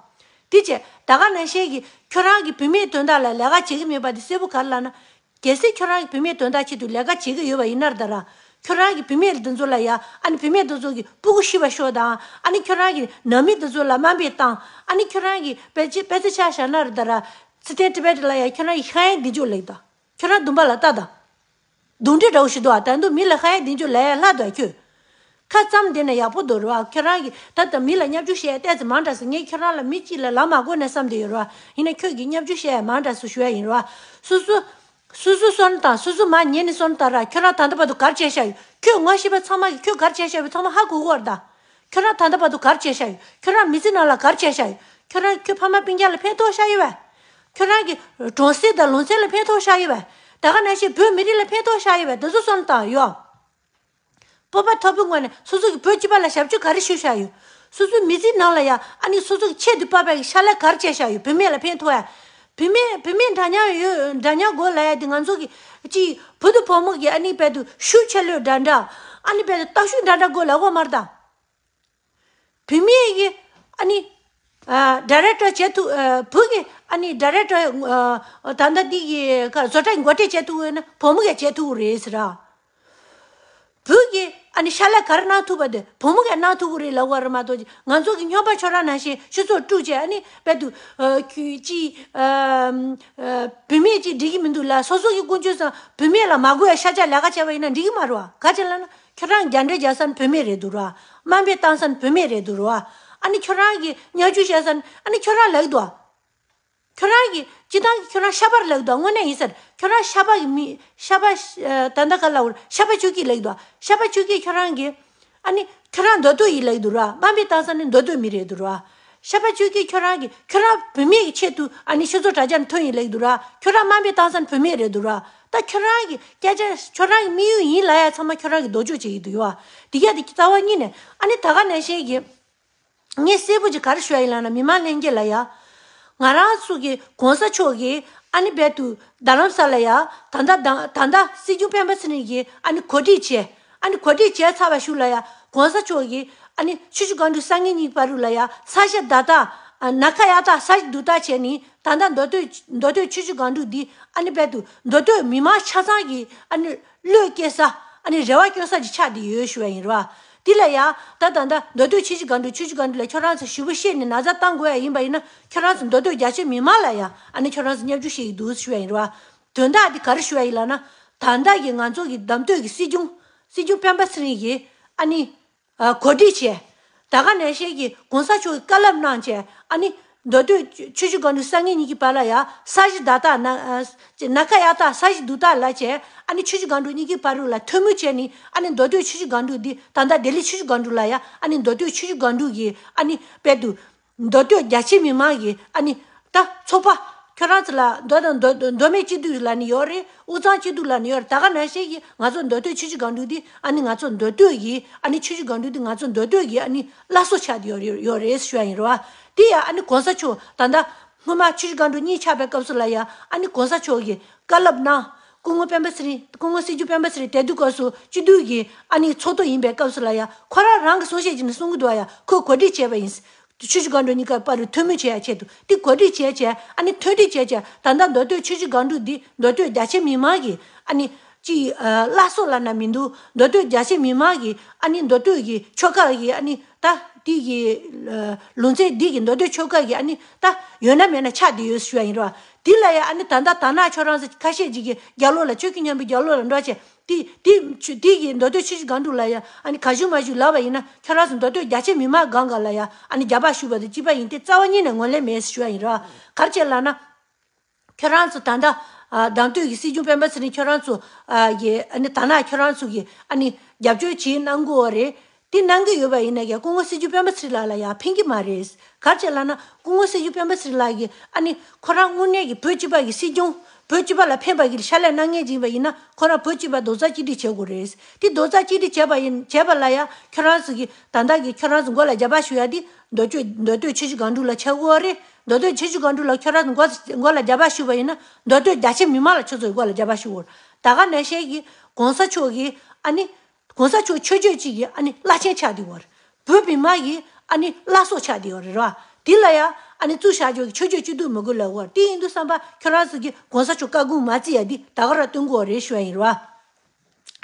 དེ་བྱས་ད་ག་ནང་བཞིན་གྱི་ཁྱོད་རང་གི་བུད་མེད་དོན་དག་ལ་ལས་ཀ་བྱེད་ཀྱི་མེད་པ་དེ་གསལ་པོ་ག་རེ་ལབ་ན། གལ་སྲིད་ཁྱོད་རང་གི་བུད་མེད་དོན་དག་ཆེད་དུ་ལས་ཀ་བྱེད་ཀྱི་ཡོད་པ་ཡིན་ན་རེད་ད་ར། ཁྱོད་རང་གི་བུད་མེད་འདི་ཚོ་ལ་ཡ་ཨ་ནི་བུད་མེད་འདི་ཚོ་གི་སྤུ་གུ་ཤི་བ་ཤོག་དང་ཨ་ནི་ཁྱོད་རང་གི་ནང་མི་འདི་ཚོ་ལ་དམའ་འབེབས་བཏང་ཨ་ནི་ཁྱོད་རང་གི་དཔེ་ཅི་དཔེ་ཆ་ཆ་བཞག་ན་རེད་ད་ར། ཚེ་བརྟན་ཊི་བེ་ཊི་ལ་ཡ་ཁྱོད་རང་གི་ཧ་ཡང་འདི་འཇོག་ལེགས་དང་། ཁྱོད་རང་འདུན་པ་ལ་ལྟ་དང་། གདོན་འདྲེ་འདྲ་བོ་ཞིག་འདུག་ཨ། ད་དུང་མི་ལ་ཧ་ཡང་འདི་འཇོག་ལ་ཡ་ལྷ་འདུག་ཨ་ཁྱོད། ཁ་ཙམ་བསྡད་ན་ཡག་པོ་འདུག་རེད་བ། ཁྱོད་རང་གིས་ད་ལྟ་མི་ལ་བརྙས་བཅོས་བཤད་ཡ་ཏོག་ཙམ་མང་དྲགས་སོང་། ངས་ཁྱོད་རང་ལ་མི་གཅིག་ལ་ལབ་མ་དགོས་ན་བསམ་བསྡད་ཡོད་རེད་བ། ཡིན་ན་ཁྱོད་ཀྱིས་བརྙས་བཅོས་བཤད་ཡ་མང་དྲགས་སོང་ཞུ་ཡ་ཡིན་རེད་བ། སོ་སོ། སོ་སོ་སོན་དང་སོ་སོ་མ་ཉན་ནས་སོན་ལྟར་ར། ཁྱོད་རང་ད་ལྟ་བར་དུ་ག་རེ་བྱས་བཞག་ཡོད། ཁྱོད་ངོ་ཤེས་པ་ཚང་མ་གིས་ཁྱོད་ག་རེ་བྱས་བཞག་ཡོད་ཚང་མ་ཧ་གོ་གི་ཡོད་རེད་ད། ཁྱོད་རང་ད་ལྟ་བར་དུ་ག་རེ་བྱས་བཞག་ཡོད། ཁྱོད་རང་མི་ཚེ་ནང་ལ་ག་རེ་བྱས་བཞག་ཡོད། ཁྱོད་རང་ཁྱོད་ཕ་མ་སྤུན་ཀྱག་ལ་ཕན་ཐོགས་བཞག་ཡོད་པས། ཁྱོད་རང་གི་གྲོང་གསེབ་དང་ལུང་ཚན་ལ་ཕན་ཐོགས་བཞག་ཡོད་པས། ད་ག་ནང་བཞིན་བོད་མི་རིགས་ལ་ཕན་ཐོགས་བཞག་ཡོད་པས། འདི་ཚོ་སོན་དང་ཡོད། སྤོབས་པ་མཐོ་པོའི་ངང་ནས་སོ་སོ་གི་བོད་སྤྱི་པ་ལ་ཞབས་ཕྱི་ག་རེ་ཞུས་བཞག་ཡོད། སོ་སོའི་མི་ཚེའི་ནང་ལ་ཡ་ཨ་ནི་སོ་སོ་གི་ཆེད་དུ་ཕབ་པའི་ཕྱག་ལས་ག་རེ་བྱས་བཞག་ཡོད། བུད་མེད་ལ་ཕན་ཐོགས་ཡ། བུད་མེད་བུད་མེད་འདྲ་མཉམ་ཡོད། འདྲ་མཉམ་དགོས་ལབ་ཡ་དེ་ང་ཚོ་གི་ཅིག་བུ་དང་བུ་མོ་གི་ཨ་ནི་བལ་དུ་ཤུགས་ཆེ་ལོས་འདྲ་འདྲ། ཨ་ནི་བལ་དུ་སྟོབས་ཤུགས་འདྲ་འདྲ་དགོས་ལབ་གོ་མ་རེད་ད། བུད་མེད་ཀྱི་ཨ་ནི་ཨ་ཌའི་རེག་ཊར་བྱེད་ཐུབ། ཨ་བུ་གི་ཨ་ནི་ཌའི་རེག་ཊར། ཨ་ད་ལྟ་འདི་གི་ཁ་བཟོ་གྲྭ་འགོ་ཁྲིད་བྱེད་ཐུབ་ཡོད་ན་བུ་མོ་གིས་བྱེད་ཐུབ་རེད་ཟེར་ར། བུ་གིས་ཨ་ནི་ཕྱག་ལས་ག་རེ་གནང་ཐུབ་པ་དེ་བུ་མོ་གིས་གནང་ཐུབ་ཀྱི་རེད་ལབ་པ་རེད་མ་གཏོགས། ང་ཚོ་གི་སྨྱོན་པ་ཁྱོད་རང་ནང་བཞིན་སྤྱི་ཚོགས་དཀྲུགས་བྱས། ཨ་ནི་བལ་དུ་ཨ་ཁྱོད་ཅི་ཨ་ཨ་བུད་མེད་ཅིག་འགྲིག་གི་མི་འདུག་ལབ། སོ་སོ་གི་ཀུན་སྤྱོད་སང་བུད་མེད་ལ་མ་དགོས་ཡ་ཤ་ཆག་ལས་ཀ་བྱས་པ་ཡིན་ན་འགྲིག་གི་མ་རེད་བ། ག་ཅི་ལབ་ན་ཁྱོད་རང་རྒྱ་འདྲེ་རྒྱག་ས་ནི་བུད་མེད་རེད་འདུག་ར། དམའ་འབེབས་བཏང་ས་ནི་བུད་མེད་རེད་འདུག་ར། ཨ་ནི་ཁྱོད་རང་གི་བརྙས་བཅོས་བྱས་ས་ནི་ཨ་ནི་ཁྱོད་རང་ལབ་ཀྱི་འདུག་བ། ཁྱོད་རང་གི་སྤྱི་བཏང་གི་ཁྱོད་རང་ཤ་པར་ལབ་ཀྱི་འདུག་བ། དངོས་གནས་ཡིན་ས་རེད། ཁྱོད་རང་ཤ་པ་གི་མི་ཤ་པ་ཨ་ད་ལྟ་ག་ལབ་དགོས་རེད། ཤ་པ་ཆོས་སྐྱིད་ལབ་ཀྱི་འདུག་བ། ཤ་པ་ཆོས་སྐྱིད་ཁྱོད་རང་གི་ཨ་ནི་ཁྱོད་རང་མདོ་སྟོད་ཡིན་ལབ་ཀྱི་འདུག་ར། དམའ་འབེབས་བཏང་ས་ནི་མདོ་སྟོད་མི་རེད་འདུག་ར། ཤ་པ་ཆོས་སྐྱིད་ཁྱོད་རང་གི་ཁྱོད་རང་བུད་མེད་ཀྱི་ཆེད་དུ་ཨ་ནི་སྤྱི་ཚོགས་དྲ་རྒྱ་ནས་ཐོན་ཡིན་ལབ་ཀྱི་འདུག་ར། ཁྱོད་རང་དམའ་འབེབས་བཏང་ས་ནི་བུད་མེད་རེད་འདུག་ར། ད་ཁྱོད་རང་གི་སྐད་ཆ་ཁྱོད་རང་གི་དམིགས་ཡུལ་ཡིན་ལབ་ཡ་ཚང་མ་ཁྱོད་རང་གི་ལྡོག་ཕྱོགས་བྱེད་ཀྱི་འདུག་ཡོད་བ། དེ་ག་དེ་རྩ་བ་ཉིད་ནས་ཨ་ནི་ད་ག་ནང་བཞིན་གྱི། ངས་གསལ་པོ་ཅིག་ག་རེ་ཞུ་ཡ་ཡིན་ལབ་ན། མི་མང་ལྷན་རྒྱས་ལ་ཡ། ང་རང་ཚོ་གི་གོང་ས་མཆོག་གིས་ཨ་ནི་བལ་དུ་རྡ་རམ་ས་ལ་ཡ། ད་ལྟ་ད་ད་ལྟ་སྲིད་སྐྱོང་སྤེན་པ་ཚེ་རིང་གིས་ཨ་ནི་གོ་སྒྲིག་བྱས། ཨ་ནི་གོ་སྒྲིག་བྱས་ཚར་བ་ཤུགས་ལ་ཡ། གོང་ས་མཆོག་གིས་ཨ་ནི་ཆུ་བཞི་སྒང་དྲུག་ས་ངེས་གཉིས་བར་དུ་ལ་ཡ། ས་གཞི་བརྡབ་སྟངས། ཨ་ནམ་མཁའ་གཡར་སྟངས། ས་གཞི་རྡུལ་སྟངས་བྱས་ནི། ད་ལྟ་མདོ་སྟོད་མདོ་སྟོད་ཆུ་བཞི་སྒང་དྲུག་འདི་ཨ་ནི་བལ་དུ་མདོ་སྟོད་མི་མང་ཆ་ཚང་གི་ཨ་ནི་བློས་སྐྱེ་ས། ཨ་ནི་རེ་བ་སྐྱོན་ས་ཅིག་ཆགས་བསྡད་ཡོད་ཞུ་བ་ཡིན་ར་བ། དེ་ལ་ཡ་ད་ད་ལྟ་མདོ་སྟོད་ཆུ་བཞི་སྒང་དྲུག་ཆུ་བཞི་སྒང་དྲུག་ལ་ཁྱོད་རང་ཚོ་ཞུ་བ་བཤད་ནས་ན་ཚ་བཏང་དགོས་ཡ་ཡིན་པ་ཡིན་ན། ཁྱོད་རང་ཚོ་མདོ་སྟོད་རྒྱ་ཆེ་མི་མང་ལ་ཡ་ཨ་ནི་ཁྱོད་རང་ཚོ་བརྙས་བཅོས་བྱེད་ཀྱི་འདུག་ཞུ་བ་ཡིན་ར་བ། དོན་དག་འདི་ག་རེ་ཞུ་བ་ཡིན་ལབ་ན། ད་ལྟ་གི་ང་ཚོ་གི་བདམས་ཐོན་གྱི་སྲིད་སྐྱོང་སྲིད་སྐྱོང་སྤེན་པ་ཚེ་རིང་གིས་ཨ་ནི། ཨ་གོ་སྒྲིག་བྱས། ད་ག་ནང་བཞིན་གྱི་གོང་ས་མཆོག་གིས་བཀའ་སློབ་གནང་བྱས། ཨ་ནི་མདོ་སྟོད་ཆུ་བཞི་སྒང་དྲུག་ས་ངེས་གཉིས་ཀྱི་བར་ལ་ཡ་ས་གཞི་བརྡབ་སྟངས། ན་ཨ་ནམ་མཁའ་གཡར་སྟངས། ས་གཞི་རྡུལ་སྟངས་ལ་བྱས། ཨ་ནི་ཆུ་བཞི་སྒང་དྲུག་གཉིས་ཀྱི་བར་དུ་ལ་ཐུགས་སྨོན་བྱས་ནི། ཨ་ནི་མདོ་སྟོད་ཆུ་བཞི་སྒང་དྲུག་འདི་ད་ལྟ་ལྡི་ལི་ཆུ་བཞི་སྒང་དྲུག་ལ་ཡ། ཨ་ནི་མདོ་སྟོད་ཆུ་བཞི་སྒང་དྲུག་གི་ཨ་ནི་དཔལ་དུ། མདོ་སྟོད་རྒྱ་ཆེ་མི་མང་གི་ཨ་ནི་ད་ཚོགས་པ། ཁྱོད་རང་ཚོ་ལ་མདོ་དང་མདོ་མདོ་སྨད་སྐྱིད་སྡུག་ལབ་ནི་ཡོད་རེད། དབུས་གཙང་སྐྱིད་སྡུག་ལབ་ནི་ཡོད་རེད། ད་ག་ནང་བཞིན་གྱི་ང་ཚོ་མདོ་སྟོད་ཆུ་བཞི་སྒང་དྲུག་འདི་ཨ་ནི་ང་ཚོ་མདོ་སྟོད་ཀྱི་ཨ་ནི་ཆུ་བཞི་སྒང་དྲུག་འདི་ང་ཚོ་མདོ་སྟོད་ཀྱི་ཨ་ནི་བླ་སྲོག་ཆགས་ཏེ་ཡོད་རེད་ཡོད་རེད་ཞུ་ཡ་ཡིན་རེད་བ། དེ་ཡང་ཨ་ནི་གོང་ས་མཆོག་ད་ལྟ་སྔོན་མ་ཆུ་བཞི་སྒང་དྲུག་གཉིས་ཆགས་པའི་སྐབས་སུ་ལ་ཡ། ཨ་ནི་གོང་ས་མཆོག་གིས་བཀའ་སློབ་གནང་། སྐུ་ངོ་སྤེན་པ་ཚེ་རིང་། སྐུ་ངོ་སྲིད་སྐྱོང་སྤེན་པ་ཚེ་རིང་དེ་དུས་སྐབས་སུ་སྐྱིད་སྡུག་གི་ཨ་ནི་ཚོགས་གཙོ་ཡིན་པའི་སྐབས་སུ་ལ་ཡ། ཁོ་རང་རང་གི་གསུང་བཤད་ཅིག་ནས་གསུང་གི་འདུག་བ་ཡ། ཁོས་གོ་སྒྲིག་བྱས་པ་ཡིན། ཆུ་བཞི་སྒང་དྲུག་གཉིས་ཀ་བར་དུ་ཐུགས་སྨོན་བྱེད་ཡ་ཆེད་དུ་དེ་གོ་སྒྲིག་བྱས་བྱས། ཨ་ནི་མཐུན་སྒྲིལ་བྱས་བྱས། ད་ལྟ་མདོ་སྟོད་ཆུ་བཞི་སྒང་དྲུག་འདི་མདོ་སྟོད་རྒྱ་ཆེ་མི་མང་གི་ཨ་ནི་ཅི་ཨ་བླ་སྲོག་ལབ་ན་མི་འདུག་མདོ་སྟོད་རྒྱ་ཆེ་མི་མང་གི་ཨ་ནི་མདོ་སྟོད་ཀྱི་ཆོལ་ཁ་གི་ཨ་ནི་ད་འདི་གི་ཨ་ལུང་ཚན་འདི་གི་མདོ་སྟོད་ཆོལ་ཁ་གི་ཨ་ནི་ད་ཡོད་ན་མེད་ན་ཆགས་བསྡད་ཡོད་ཞུ་ཡ་ཡིན་ར་བ། འདི་ལ་ཡ་ཨ་ནི་ད་ལྟ་དར་ནག་ཁྱོད་རང་ཚོ་ཁ་ཤས་ཅིག་གི་རྒྱབ་ལོགས་ལ་ཆོས་ཀྱི་མཉམ་པའི་རྒྱབ་ལོགས་ལ་འགྲོ་བྱས། དེ་དེ་ཆུ་དེ་གི་མདོ་སྟོད་ཆུ་བཞི་སྒང་དྲུག་ལ་ཡ་ཨ་ནི་ག་ཞུ་མ་ཞུ་ལབ་པ་ཡིན་ན། ཁྱོད་རང་ཚོ་མདོ་སྟོད་རྒྱ་ཆེ་མི་མང་སྒང་ག་ལ་ཡ་ཨ་ནི་རྒྱབ་ཕྱོགས་པ་དང་གཅིག་པ་ཡིན་ཏེ་རྩ་བ་ཉིད་ནས་ངོས་ལེན་མེད་ཞུ་ཡ་ཡིན་ར། ག་རེ་བྱས་ལབ་ན། ཁྱོད་རང་ཚོ་ད་ལྟ་ཨ་བདམས་ཐོན་གྱི་སྲིད་སྐྱོང་སྤེན་པ་ཚེ་རིང་ཁྱོད་རང་ཚོ་ཨ་གི་ཨ་ནི་དར་ནག་ཁྱོད་རང་ཚོ་གི་ཨ་ནི་རྒྱབ་སྐྱོར་བྱེད་གནང་དགོས་པ་རེད། དེ་གནང་གི་ཡོད་པ་ཡིན་ན་ཀྱང་སྐུ་ངོ་སྲིད་སྐྱོང་སྤེན་པ་ཚེ་རིང་ལགས་ལ་ཡང་ཕན་གྱི་མ་རེད། ག་རེ་བྱས་ལབ་ན། སྐུ་ངོ་སྲིད་སྐྱོང་སྤེན་པ་ཚེ་རིང་ལགས་ཀྱིས་ཨ་ནི་ཁོ་རང་དངོས་གནས་ཀྱི་བོད་སྤྱི་པ་གི་སྲིད་སྐྱོང་། བོད་སྤྱི་པ་ལ་ཕན་པ་གི་ཕྱག་ལས་གནང་མཁན་ཅིག་ཡིན་པ་ཡིན་ན། ཁོ་རང་བོད་སྤྱི་པ་རྡོག་རྩ་གཅིག་སྒྲིལ་བྱེད་དགོས་རེད། དེ་རྡོག་རྩ་གཅིག་སྒྲིལ་བྱས་པ་ཡིན་བྱས་པ་ལ་ཡང་ཁྱོད་རང་ཚོ་གི་ད་ལྟ་གི་ཁྱོད་རང་ཚོ་མགོ་ལ་རྒྱབ་ཕྱོགས་ཡ་དེ་མདོ་སྟོད་མདོ་སྟོད་ཆུ་བཞི་སྒང་དྲུག་ལ་ཆགས་དགོས་རེད། མདོ་སྟོད་ཆུ་བཞི་སྒང་དྲུག་ལ་ཁྱོད་རང་ཚོ་མགོ་མགོ་ལ་རྒྱབ་ཕྱོགས་པ་ཡིན་ན། མདོ་སྟོད་རྒྱ་ཆེ་མི་མང་ལ་ཁྱོད་ཚོ་མགོ་ལ་རྒྱབ་ཕྱོགས་དགོས། ད་ག་ནང་བཞིན་གྱི་གོང་ས་མཆོག་གི་ཨ་ནི། གོང་ས་མཆོག་ཆོས་བརྒྱུད་གཅིག་གི་ཨ་ནི་བླ་ཆེན་ཆགས་བསྡད་ཡོད་རེད། བོད་མི་མང་གི་ཨ་ནི་བླ་སྲོག་ཆགས་བསྡད་ཡོད་རེད་ར། དེ་ལ་ཡ་ཨ་ནི་བཙུགས་བཞག་རྒྱུ་གི་ཆོས་བརྒྱུད་སྐྱིད་སྡུག་མི་དགོས་ལབ་ཡོད་རེད། དེ་ཡིན་དུས་ཙམ་པ་ཁྱོད་རང་ཚོ་གི་གོང་ས་མཆོག་བཀའ་དགོངས་མ་བརྩི་ཡ་འདི་ད་ག་རང་སྟོན་དགོས་རེད་ཞུ་ཡ་ཡིན་ར།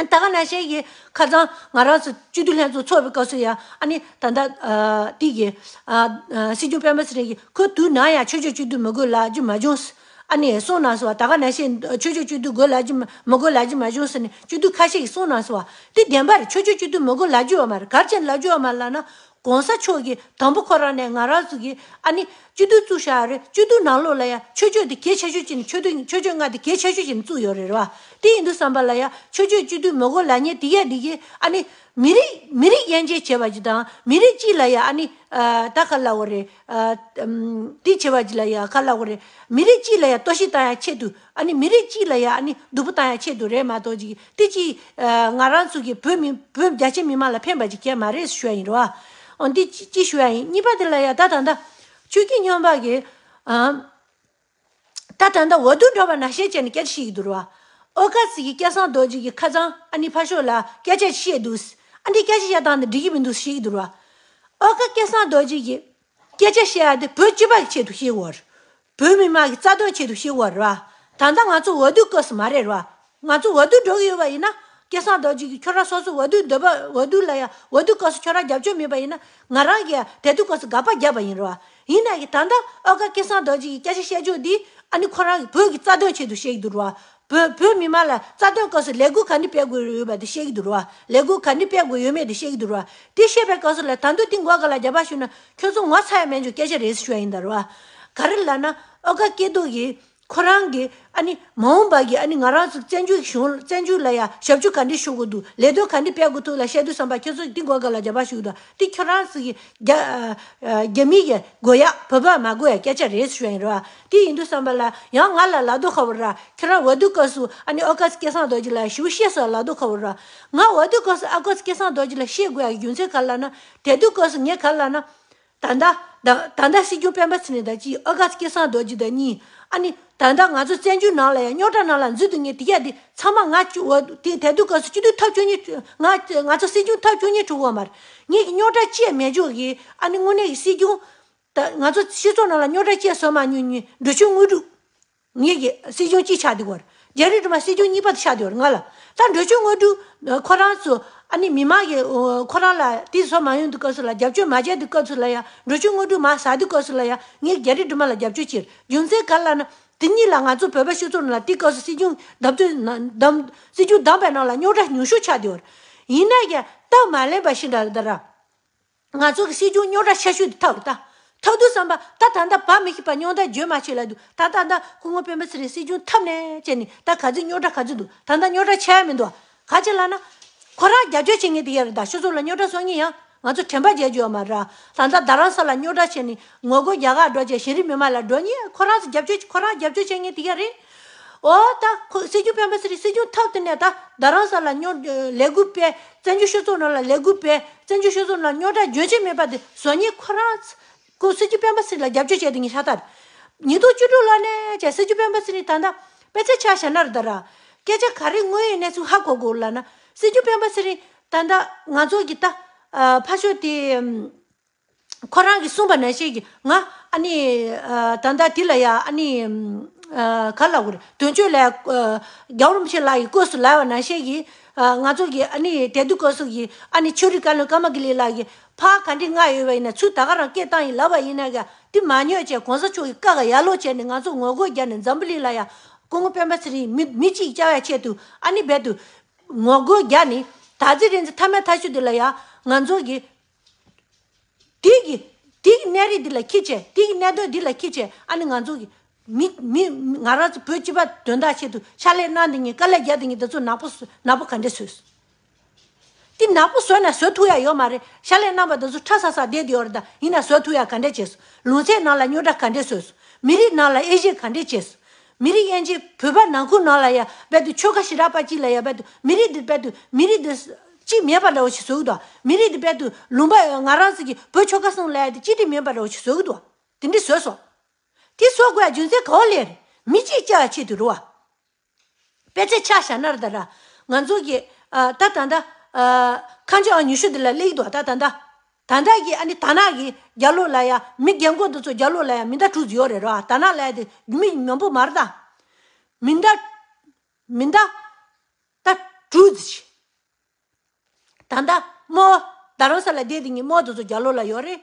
ད་ག་ནང་བཞིན་གྱི་ཁ་སང་ང་རང་ཚོ་སྤྱི་འཐུས་ལྷན་ཚོགས་ཚོགས་པའི་སྐབས་སུ་ཡ་ཨ་ནི་ད་ལྟ་ཨ་དེ་གི་ཨ་ཨ་སྲིད་སྐྱོང་སྤེན་པ་ཚེ་རིང་གིས་ཁོ་དུས་ནམ་ཡང་ཆོས་བརྒྱུད་སྐྱིད་སྡུག་མི་དགོས་ལབ་རྒྱུ་མ་བྱུང་། ཨ་ནི་གསུངས་གནང་སོང་བ། ད་ག་ནང་བཞིན་ཆོས་བརྒྱུད་སྐྱིད་སྡུག་དགོས་ལབ་རྒྱུ་མ་མི་དགོས་ལབ་རྒྱུ་མ་བྱུང་ཟེར་ནས་སྤྱི་འཐུས་ཁ་ཤས་ཀྱིས་གསུངས་གནང་སོང་བ། དེ་བདེན་པ་རེད། ཆོས་བརྒྱུད་སྐྱིད་སྡུག་མི་དགོས་ལབ་རྒྱུ་ཡོད་མ་རེད། ག་རེ་བྱས་ནས་ལབ་རྒྱུ་ཡོད་མ་རེད་ལབ་ན། གོང་ས་མཆོག་གིས་དང་པོ་ཁོ་རང་ནས་ང་རང་ཚོ་གིས་ཨ་ནི་སྤྱི་འཐུས་བཙུགས་བཞག་རེད། སྤྱི་འཐུས་ནང་ལོགས་ལ་ཡ་ཆོས་བརྒྱུད་དེ་གལ་ཆེ་ཤོས་ཅིག་ནས་ཆོས་དུས་ཆོས་བརྒྱུད་ལྔ་དེ་གལ་ཆེ་ཤོས་ཅིག་ནས་བཙུགས་ཡོད་རེད་ར། དེ་ཡིན་དུས་ཙམ་པ་ལ་ཡ་ཆོས་བརྒྱུད་སྐྱིད་སྡུག་མི་དགོས་ལབ་མཁན་དེ་གས་དེ་གས་ཨ་ནི་མི་རིགས་མི་རིགས་དབྱེ་འབྱེད་བྱེད་པ་ཅིག་དང་། མི་རིགས་གཅིག་ལ་ཡ་ཨ་ནི་ཨ་ད་ག་ལབ་དགོས་རེད། ཨ་ཨམ་དེ་བྱེད་པ་ཅིག་ལ་ཡ་ག་ལབ་དགོས་རེད། མི་རིགས་གཅིག་ལ་ཡ་གཏོར་བཤིག་བཏང་ཡ་ཆེད་དུ། ཨ་ནི་མི་རིགས་གཅིག་ལ་ཡ་ཨ་ནི་སྡུག་པོ་བཏང་ཡ་ཆེད་དུ་རེད་མ་གཏོགས་ཅིག་དེ་ཅིག་ཨ་ང་རང་ཚོ་གི་བོད་མི་བོད་རྒྱ་ཆེ་མི་མང་ལ་ཕན་པ་ཅིག་གང་ཡང་མ་རེད་ཞུ་ཡ་ཡིན་ར་བ། འོ་འདི་ཅི་ཅི་ཞུ་ཡ་ཡིན། གཉིས་པ་དེ་ལ་ཡ་ད་ད་ད་ཆོས་བརྒྱུད་སྨྱོན་པ་གི་ཨ། ད་ད་ལྟ་འོ་དུ་འགྲོ་བ་ནང་བཞིན་བྱས་ནས་སྐད་ཆ་བཤད་ཀྱི་འདུག་ར་བ། ཨོ་ཀ་སི་གི་སྐལ་བཟང་རྡོ་རྗེ་གི་ཁ་སང་ཨ་ནི་ཕ་ཤོ་ལ་སྐད་ཆ་བཤད་འདུག་ཨ་འདི་སྐད་ཆ་བཤད་སྟངས་འདི་འགྲིག་གི་མི་འདུག་བཤད་ཀྱི་འདུག་ར་བ། ཨོ་ཀ་སྐལ་བཟང་རྡོ་རྗེ་གི་སྐད་ཆ་བཤད་ཡ་དེ་བོད་སྤྱི་པ་གི་ཆེད་དུ་བཤད་དགོས་རེད། བོད་མི་མང་གི་རྩ་དོན་ཆེད་དུ་བཤད་དགོས་རེད་བ། ད་ལྟ་ང་ཚོ་འོས་བསྡུ་སྐབས་སུ་མ་རེད་ར་བ། ང་ཚོ་འོས་བསྡུ་འགྲོ་གི་ཡོད་པ་ཡིན་ན། སྐལ་བཟང་རྡོ་རྗེ་གིས་ཁྱོད་རང་སོ་སོ་འོས་བསྡུ་འདོད་པ་འོས་བསྡུ་ལ་ཡང་འོས་བསྡུ་སྐབས་སུ་ཁྱོད་རང་རྒྱབ་སྐྱོར་མེད་པ་ཡིན་ན། ང་རང་གིས་ཡང་དེ་དུས་སྐབས་སུ་དགག་པ་བརྒྱབ་པ་ཡིན་ར་བ། ཡིན་ན་ཡང་ད་ལྟ་ཨོ་ཀ་སྐལ་བཟང་རྡོ་རྗེ་གིས་སྐད་ཆ་བཤད་ཕྱོགས་འདི་ཨ་ནི་ཁོ་རང་གི་བོད་ཀྱི་རྩ་དོན་ཆེད་དུ་བཤད་ཀྱི་འདུག་ར་བ། བོད་བོད་མི་མང་ལ་རྩ་དོན་སྐབས་སུ་ལས་འགུལ་ག་འདྲ་སྤེལ་དགོས་ཡོད་པ་དེ་བཤད་ཀྱི་འདུག་ར་བ། ལས་འགུལ་ག་འདྲ་སྤེལ་དགོས་ཡོད་མེད་དེ་བཤད་ཀྱི་འདུག་ར་བ། དེ་བཤད་པའི་སྐབས་སུ་ལ་ད་དུང་དེ་མགོ་སྒང་ལ་རྒྱབ་པ་ཞུས་ན་ཁྱོད་ཚོ་ངོ་ཚ་ཡ་མེད་འཇུག་སྐད་ཆ་རེད་ཞུ་ཡ་ཡིན་ད་ར་བ། ག་རེ་ལབ་ན་ཨོ་ཀ་སྐྱིད་སྡུག་གིས་ཁོ་རང་གིས་ཨ་ནི་མ་འོངས་པ་གི་ཨ་ནི་ང་རང་ཚོ་བཙན་བྱོལ་གཞུང་བཙན་བྱོལ་ལ་ཡ་ཞབས་ཞུ་ག་འདྲ་ཞུ་དགོས་འདུག་ལས་དོན་ག་འདྲ་སྤེལ་དགོས་འདུག་ལ་བཤད་དུས་ཙམ་པ་ཁྱོད་ཚོ་འདི་མགོ་སྒང་ལ་རྒྱབ་པ་ཞུ་གི་འདུག་དེ་ཁྱོད་རང་ཚོ་གི་རྒྱ་རྒྱ་མི་གི་དགོས་ཡ་བོད་པ་མ་དགོས་ཡ་སྐད་ཆ་རེད་ཞུ་ཡ་ཡིན་ར་བ། དེ་ཡིན་དུས་ཙམ་པ་ལ་ཡང་ང་ལ་ལབ་དུས་ཁ་བོ་ར་ཁྱོད་རང་འོས་བསྡུ་སྐབས་སུ་ཨ་ནི་ཨོ་ཀ་སི་སྐལ་བཟང་རྡོ་རྗེ་ལ་ཞུ་བཤད་སོགས་ལབ་དུས་ཁ་བོ་ར། ང་འོས་བསྡུ་སྐབས་སུ་ཨོ་ཀ་སི་སྐལ་བཟང་རྡོ་རྗེ་ལ་བཤད་དགོས་ཡ་གི་རྒྱུ་མཚན་ག་རེ་ལབ་ན། དེ་དུས་སྐབས་སུ་ངས་ག་རེ་ལབ་ན། ད་ལྟ་ད་ད་ལྟ་སྲིད་སྐྱོང་སྤེན་པ་ཚེ་རིང་དང་གཅིག་ཨོ་ཀ་སི་སྐལ་བཟང་རྡོ་རྗེ་དང་གཉིས། ཨ་ནི་ད་ལྟ་ང་ཚོ་བཙན་བྱོལ་ནང་ལ་ཡང་རྙོག་དྲ་ནང་ལ་འཛུལ་དུ་ངས་དེ་ག་དེ་ཚང་མ་ང་བཅུ་འོ་དེ་དེ་དུས་སྐབས་སུ་སྤྱི་འཐུས་ཐབས་བཅུ་གཉིས་ང་ང་ཚོ་སྲིད་སྐྱོང་ཐབས་བཅུ་གཉིས་གྲུབ་ཡོད་མ་རེད། ངས་ཀྱི་རྙོག་དྲ་ཅི་ཡང་མེད་ཆོག་གི་ཨ་ནི་དངོས་གནས་ཀྱི་སྲིད་སྐྱོང་། ད་ང་ཚོ་སྤྱི་ཚོགས་ནང་ལ་རྙོག་དྲ་ཅི་ཡང་བཟོ་མ་མྱོང་མྱོང་འགྲོ་ཆུང་དངོས་གྲུབ། ངེད་ཀྱི་སྲིད་སྐྱོང་གཅིག་ཆགས་འདུག་གོ། རྒྱ་རི་སྒྲོལ་མ་སྲིད་སྐྱོང་གཉིས་པ་དེ་ཆགས་འདུག་གོ་ང་ལ། ད་འགྲོ་ཆུང་དངོས་གྲུབ་ཁོ་རང་ཚོ་ཨ་ནི་མི་མང་གི་ཁོ་རང་ལ་དེ་བཟོ་མ་མྱོང་དུས་སྐབས་སུ་ལ་རྒྱབ་སྐྱོར་མ་བྱས་དུས་སྐབས་སུ་ལ་ཡང་འགྲོ་ཆུང་དངོས་གྲུབ་མར་ཟག་དུས་སྐབས་སུ་ལ་ཡང་ངས་རྒྱ་རི་སྒྲོལ་མ་ལ་རྒྱབ་སྐྱོར་བྱེད། རྒྱུ་མཚན་ག་རེ་ལབ་ན། དེ་གཉིས་ལ་ང་ཚོ་བོད་པ་སྤྱི་ཚོགས་ནང་ལ་དེ་སྐབས་སུ་སྲིད་སྐྱོང་བདམས་དུས་ན་བདམས་སྲིད་སྐྱོང་བདམས་པའི་ནང་ལ་རྙོག་དྲ་ཉུང་ཤོས་ཆགས་བསྡད་ཡོད་རེད། ཡིན་ན་ཡང་སྟབས་མ་ལེགས་པ་ཞིག་འདྲ་རེད་ད་ར། ང་ཚོ་གི་སྲིད་སྐྱོང་རྙོག་དྲ་ཆེ་ཤོས་དེ་ཐག་རེད་ད། ཐག་དུས་ཙམ་པ་ད་ད་ལྟ་བ་མི་ཤེས་པ་རྙོག་དྲ་བརྗོད་མ་ཆོད་ལབ་འདུག་ད་ད་ལྟ་སྐུ་ངོ་སྤེན་པ་ཚེ་རིང་སྲིད་སྐྱོང་ཐབས་ནས་བྱས་ནས་ད་ག་ཚོད་རྙོག་དྲ་ག་ཚོད་འདུག་ད་ལྟ་རྙོག་དྲ་ཆེ་ཡ་མི་འདུག་ག་ཅི་ལབ་ན། ཁོ་རང་རྒྱབ་སྐྱོར་བྱེད་མཁན་དེ་ག་རེད་ད། སྤྱི་ཚོགས་ལ་རྙོག་དྲ་བཟོ་མཁན་ཡང་ང་ཚོ་དྲན་པ་བརྒྱབ་རྒྱུ་ཡོད་མ་རེད། ད་ལྟ་རྡ་རམ་ས་ལ་རྙོག་དྲ་བྱས་ནས་ངོ་རྒོལ་རྒྱག་ག་འགྲོ་བྱས་གཞན་རིགས་མི་མང་ལ་འགྲོ་ཉེན་ཁོ་རང་ཚོ་རྒྱབ་སྐྱོར་ཁོ་རང་རྒྱབ་སྐྱོར་བྱེད་མཁན་དེ་ག་རེད། ཨོ་ད་ཁོ་སྲིད་སྐྱོང་སྤེན་པ་ཚེ་རིང་སྲིད་སྐྱོང་ཐབས་དེ་ནས་ད་རྡ་རམ་ས་ལ་རྙོག་ལས་འགུལ་སྤེལ། བཙན་བྱོལ་སྤྱི་ཚོགས་ནང་ལ་ལས་འགུལ་སྤེལ། བཙན་བྱོལ་སྤྱི་ཚོགས་ནང་རྙོག་དྲ་རྒྱུན་ཆད་མེད་པ་དེ་བཟོ་ཉེན་ཁོ་རང་ཁོ་སྲིད་སྐྱོང་སྤེན་པ་ཚེ་རིང་ལ་རྒྱབ་སྐྱོར་བྱས་དེ་ཉིད་ཤ་སྟག་རེད། ཉིས་སྟོང་བཅུ་དྲུག་ལ་ནས་ཀྱང་སྲིད་སྐྱོང་སྤེན་པ་ཚེ་རིང་ད་ལྟ་དཔེ་ཆ་ཆ་བཞག་ན་རེད་ད་ར། སྐད་ཆ་ག་རེ་དངོས་ཡོད་གནས་ཚུལ་ཧ་གོ་དགོས་ལབ་ན་སྲིད་སྐྱོང་སྤེན་པ་ཚེ་རིང་ད་ལྟ་ང་ཚོ་གི་ད་ཕ་ཤོ་དེ། ཁོ་རང་གིས་གསུངས་པ་ནང་བཞིན་གྱི་ང་ཨ་ནི་ད་ལྟ་དེ་ལ་ཡ་ཨ་ནི་ག་ལ་གོ་རེད། དོན་གཅོད་ལ་རྒྱལ་བ་རིན་པོ་ཆེ་ལགས་ཀྱི་སྐོར་སུ་ལབ་པ་ནང་བཞིན་གྱི་ང་ཚོ་གི་ཨ་ནི་དེ་དུས་སྐབས་སུ་གི་ཨ་ནི་ཆོས་རིག་བཀའ་བློན་ཀརྨ་གི་ལི་ལགས་ཀྱི་ཕར་ག་འདྲི་ང་ཡོད་པ་ཡིན་ན་ཚུར་ད་ག་རང་སྐད་བཏང་ཡིན་ལབ་པ་ཡིན་ན་ཀྱང་དེ་མ་ཉོས་བྱས་གོང་ས་མཆོག་གི་བཀའ་ག་ཡར་ལོག་བྱས་ནས་ང་ཚོ་ངོ་རྒོལ་རྒྱག་ནས་འཛམ་བུ་གླིང་ལ་ཡ་སྐུ་ངོ་སྤེན་པ་ཚེ་རིང་མི་མི་གཅིག་བཅར་བའི་ཆེད་དུ་ཨ་ནི་རྦད་དུ་ངོ་རྒོལ་རྒྱག་ནས་ད་ཚེ་རིང་ཚེ་མཐའ་མའི་མཐའ་གཞུག་དེ་ལ་ཡ་ང་ཚོ་གི་དེ་གི་དེ་གི་གནས་རིགས་འདི་ལ་ཁྱི་བྱས། དེ་གི་གནད་དོན་འདི་ལ་ཁྱི་བྱས། ཨ་ནི་ང་ཚོ་གི་མི་མི་ང་རང་ཚོ་བོད་སྤྱི་པ་དོན་དག་ཆེད་དུ་ཕྱག་ལས་གནང་འདི་ངས་དཀའ་ལས་རྒྱག་འདི་ངས་དེ་ཚོ་ནག་པོ་ནག་པོ་ག་འདྲས་བཟོས་སོང་། དེ་ནག་པོ་བཟོས་ན་བཟོ་ཐུབ་ཡ་ཡོད་མ་རེད། ཕྱག་ལས་གནང་བ་དེ་ཚོ་ཁྲ་ས་ས་བསྡད་དེ་ཡོད་རེད་ད། ཡིན་ན་བཟོ་ཐུབ་ཡ་ག་འདྲས་བྱས་སོང་། ལུང་ཚན་ནང་ལ་རྙོག་དྲ་ག་འདྲས་བཟོས་སོང་། མི་རིགས་ནང་ལ་དབྱེ་ཞིབ་ག་འདྲས་བྱས་སོང་། མི་རིགས་དབྱེ་འབྱེད་བོད་པ་ནང་ཁུལ་ནང་ལ་ཡ་རྦད་དུ་ཆོལ་ཁ་ཞེ་དྲག་པ་གཅིག་ལ་ཡ་རྦད་དུ་མི་རིགས་འདི་རྦད་དུ་མི་རིགས་འདི་གཅིག་མེད་པ་འདྲ་བོ་ཞིག་བཟོ་གི་འདུག་མི་རིགས་འདི་རྦད་དུ་ལུང་པ་ང་རང་ཚོ་གི་བོད་ཆོལ་ཁ་གསུམ་ལ་ཡ་དེ་གཅིག་སྒྲིལ་མེད་པ་འདྲ་བོ་ཞིག་བཟོ་གི་འདུག་དེ་འདྲ་བཟོས་སོང་། དེ་བཟོ་དགོས་ཡ་རྒྱུ་མཚན་ག་བ་ལས་རེད། མི་གཅིག་བཅའ་ཡ་ཆེད་དུ་རེད་བ། དཔེ་ཆ་ཆ་བཞག་ན་རེད་ད་ར། ང་ཚོ་གི་ཨ་ད་ད་ད་ཨ་ཁ་མཆུ་ཨང་ཉི་ཤུ་འདི་ལ་སླེབས་འདུག་ད་ད་ད། ད་ལྟ་གི་ཨ་ནི་དར་ནག་གི་རྒྱབ་ལོགས་ལ་ཡ་མི་རྒན་གོག་འདི་ཚོ་རྒྱབ་ལོགས་ལ་ཡ་མི་ཟླ་དྲུག་ཙམ་ཡོད་རེད་ར། དར་ནག་ལ་ཡ་དེ་མི་མང་པོ་མ་རེད་ད། མི་ཟླ་མི་ཟླ་ད་དྲུག་ཙམ་ཞིག་ད་ལྟ་རྨོ་རྡ་རམ་ས་ལ་བསྡད་དེ་ངའི་རྨོ་འདི་ཚོ་རྒྱབ་ལོགས་ལ་ཡོད་རེད།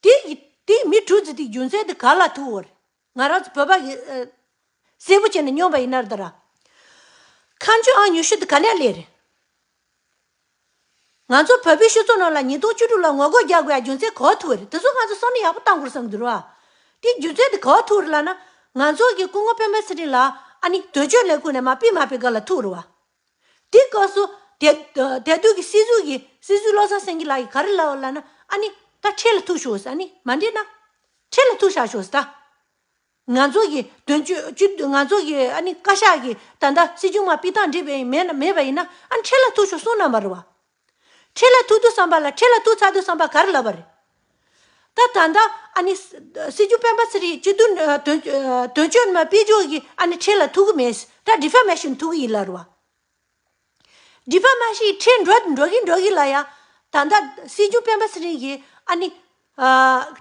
དེ་ཡི་དེ་མི་དྲུག་ཙམ་དེ་རྒྱུ་མཚན་དེ་ག་ལ་ཐུག་ཡོད་རེད། ང་རང་ཚོ་བོད་པ་གི་ཨ་གསལ་པོ་བྱས་ནས་སྙོམས་པ་ཡིན་ན་རེད་ད་ར། ཁ་མཆུ་ཨང་ཉི་ཤུ་དེ་ག་ནས་སླེབས་རེད། ང་ཚོ་བོད་པའི་སྤྱི་ཚོགས་ནང་ལ་ཉིས་སྟོང་བཅུ་དྲུག་ལ་ངོ་རྒོལ་རྒྱག་དགོས་ཡ་རྒྱུ་མཚན་ག་པར་ཐུག་པ་རེད། དེ་ཚོ་ང་ཚོ་བསམ་བློ་ཡག་པོ་བཏང་དགོས་བསམ་གྱི་འདུག་ར། དེ་རྒྱུ་མཚན་དེ་ག་པར་ཐུག་པ་རེད་ལབ་ན། ང་ཚོ་གི་སྐུ་ངོ་སྤེན་པ་ཚེ་རིང་ལགས་ཨ་ནི་དོན་གཅོད་ལས་ཁུངས་ནས་མར་ཕུད་མ་ཕུད་སྐབས་ལ་ཐུག་རེད་བ། དེ་སྐབས་སུ་དེ་དེ་དུས་ཀྱི་སྲིད་ཟུར་གྱི་སྲིད་ཟུར་བློ་བཟང་སེང་གེ་ལགས་ཀྱིས་ག་རེ་ལབ་པ་ལབ་ན། ཨ་ནི་ད་འཕྲལ་ལ་ཐུག་ཤོག་ཟེར། ཨ་ནི་མ་འགྲིག་ན་འཕྲལ་ལ་ཐུག་བཞག་ཤོག་ཟེར་ད། ང་ཚོ་གི་དོན་གཅོད་ཅིག་ང་ཚོ་གི་ཨ་ནི་བཀའ་ཤག་གི་ད་ལྟ་སྲིད་སྐྱོང་མར་ཕུད་སྟངས་འགྲིག་པ་ཡིན་མེད་ན་མེད་པ་ཡིན་ན་ཨ་ནི་འཕྲལ་ལ་ཐུག་ཤོག་གསུངས་གནང་བ་རེད་བ། འཕྲལ་ལ་ཐུག་དུས་ཙམ་པ་ལ་འཕྲལ་ལ་ཐུག་ཚར་དུས་ཙམ་པ་ག་རེ་ལབ་པ་རེད། ད་ད་ལྟ་ཨ་ནི་སྲིད་སྐྱོང་སྤེན་པ་ཚེ་རིང་སྤྱི་འཐུས་དོན་དོན་གཅོད་མ་ཕུད་རྒྱུ་གི་ཨ་ནི་ཁྲིམས་ལ་ཐུག་གི་མེད། ད་ཌི་ཕེ་མེ་ཤན་ཐུག་གི་ཡིན་ལབ་རེད་བ། ཌི་ཕེ་མེ་ཤན་ཁྲིམས་འགྲོ་འགྲོ་གི་འགྲོ་གི་ལ་ཡ། ད་ལྟ་སྲིད་སྐྱོང་སྤེན་པ་ཚེ་རིང་གི་ཨ་ནི་ཨ་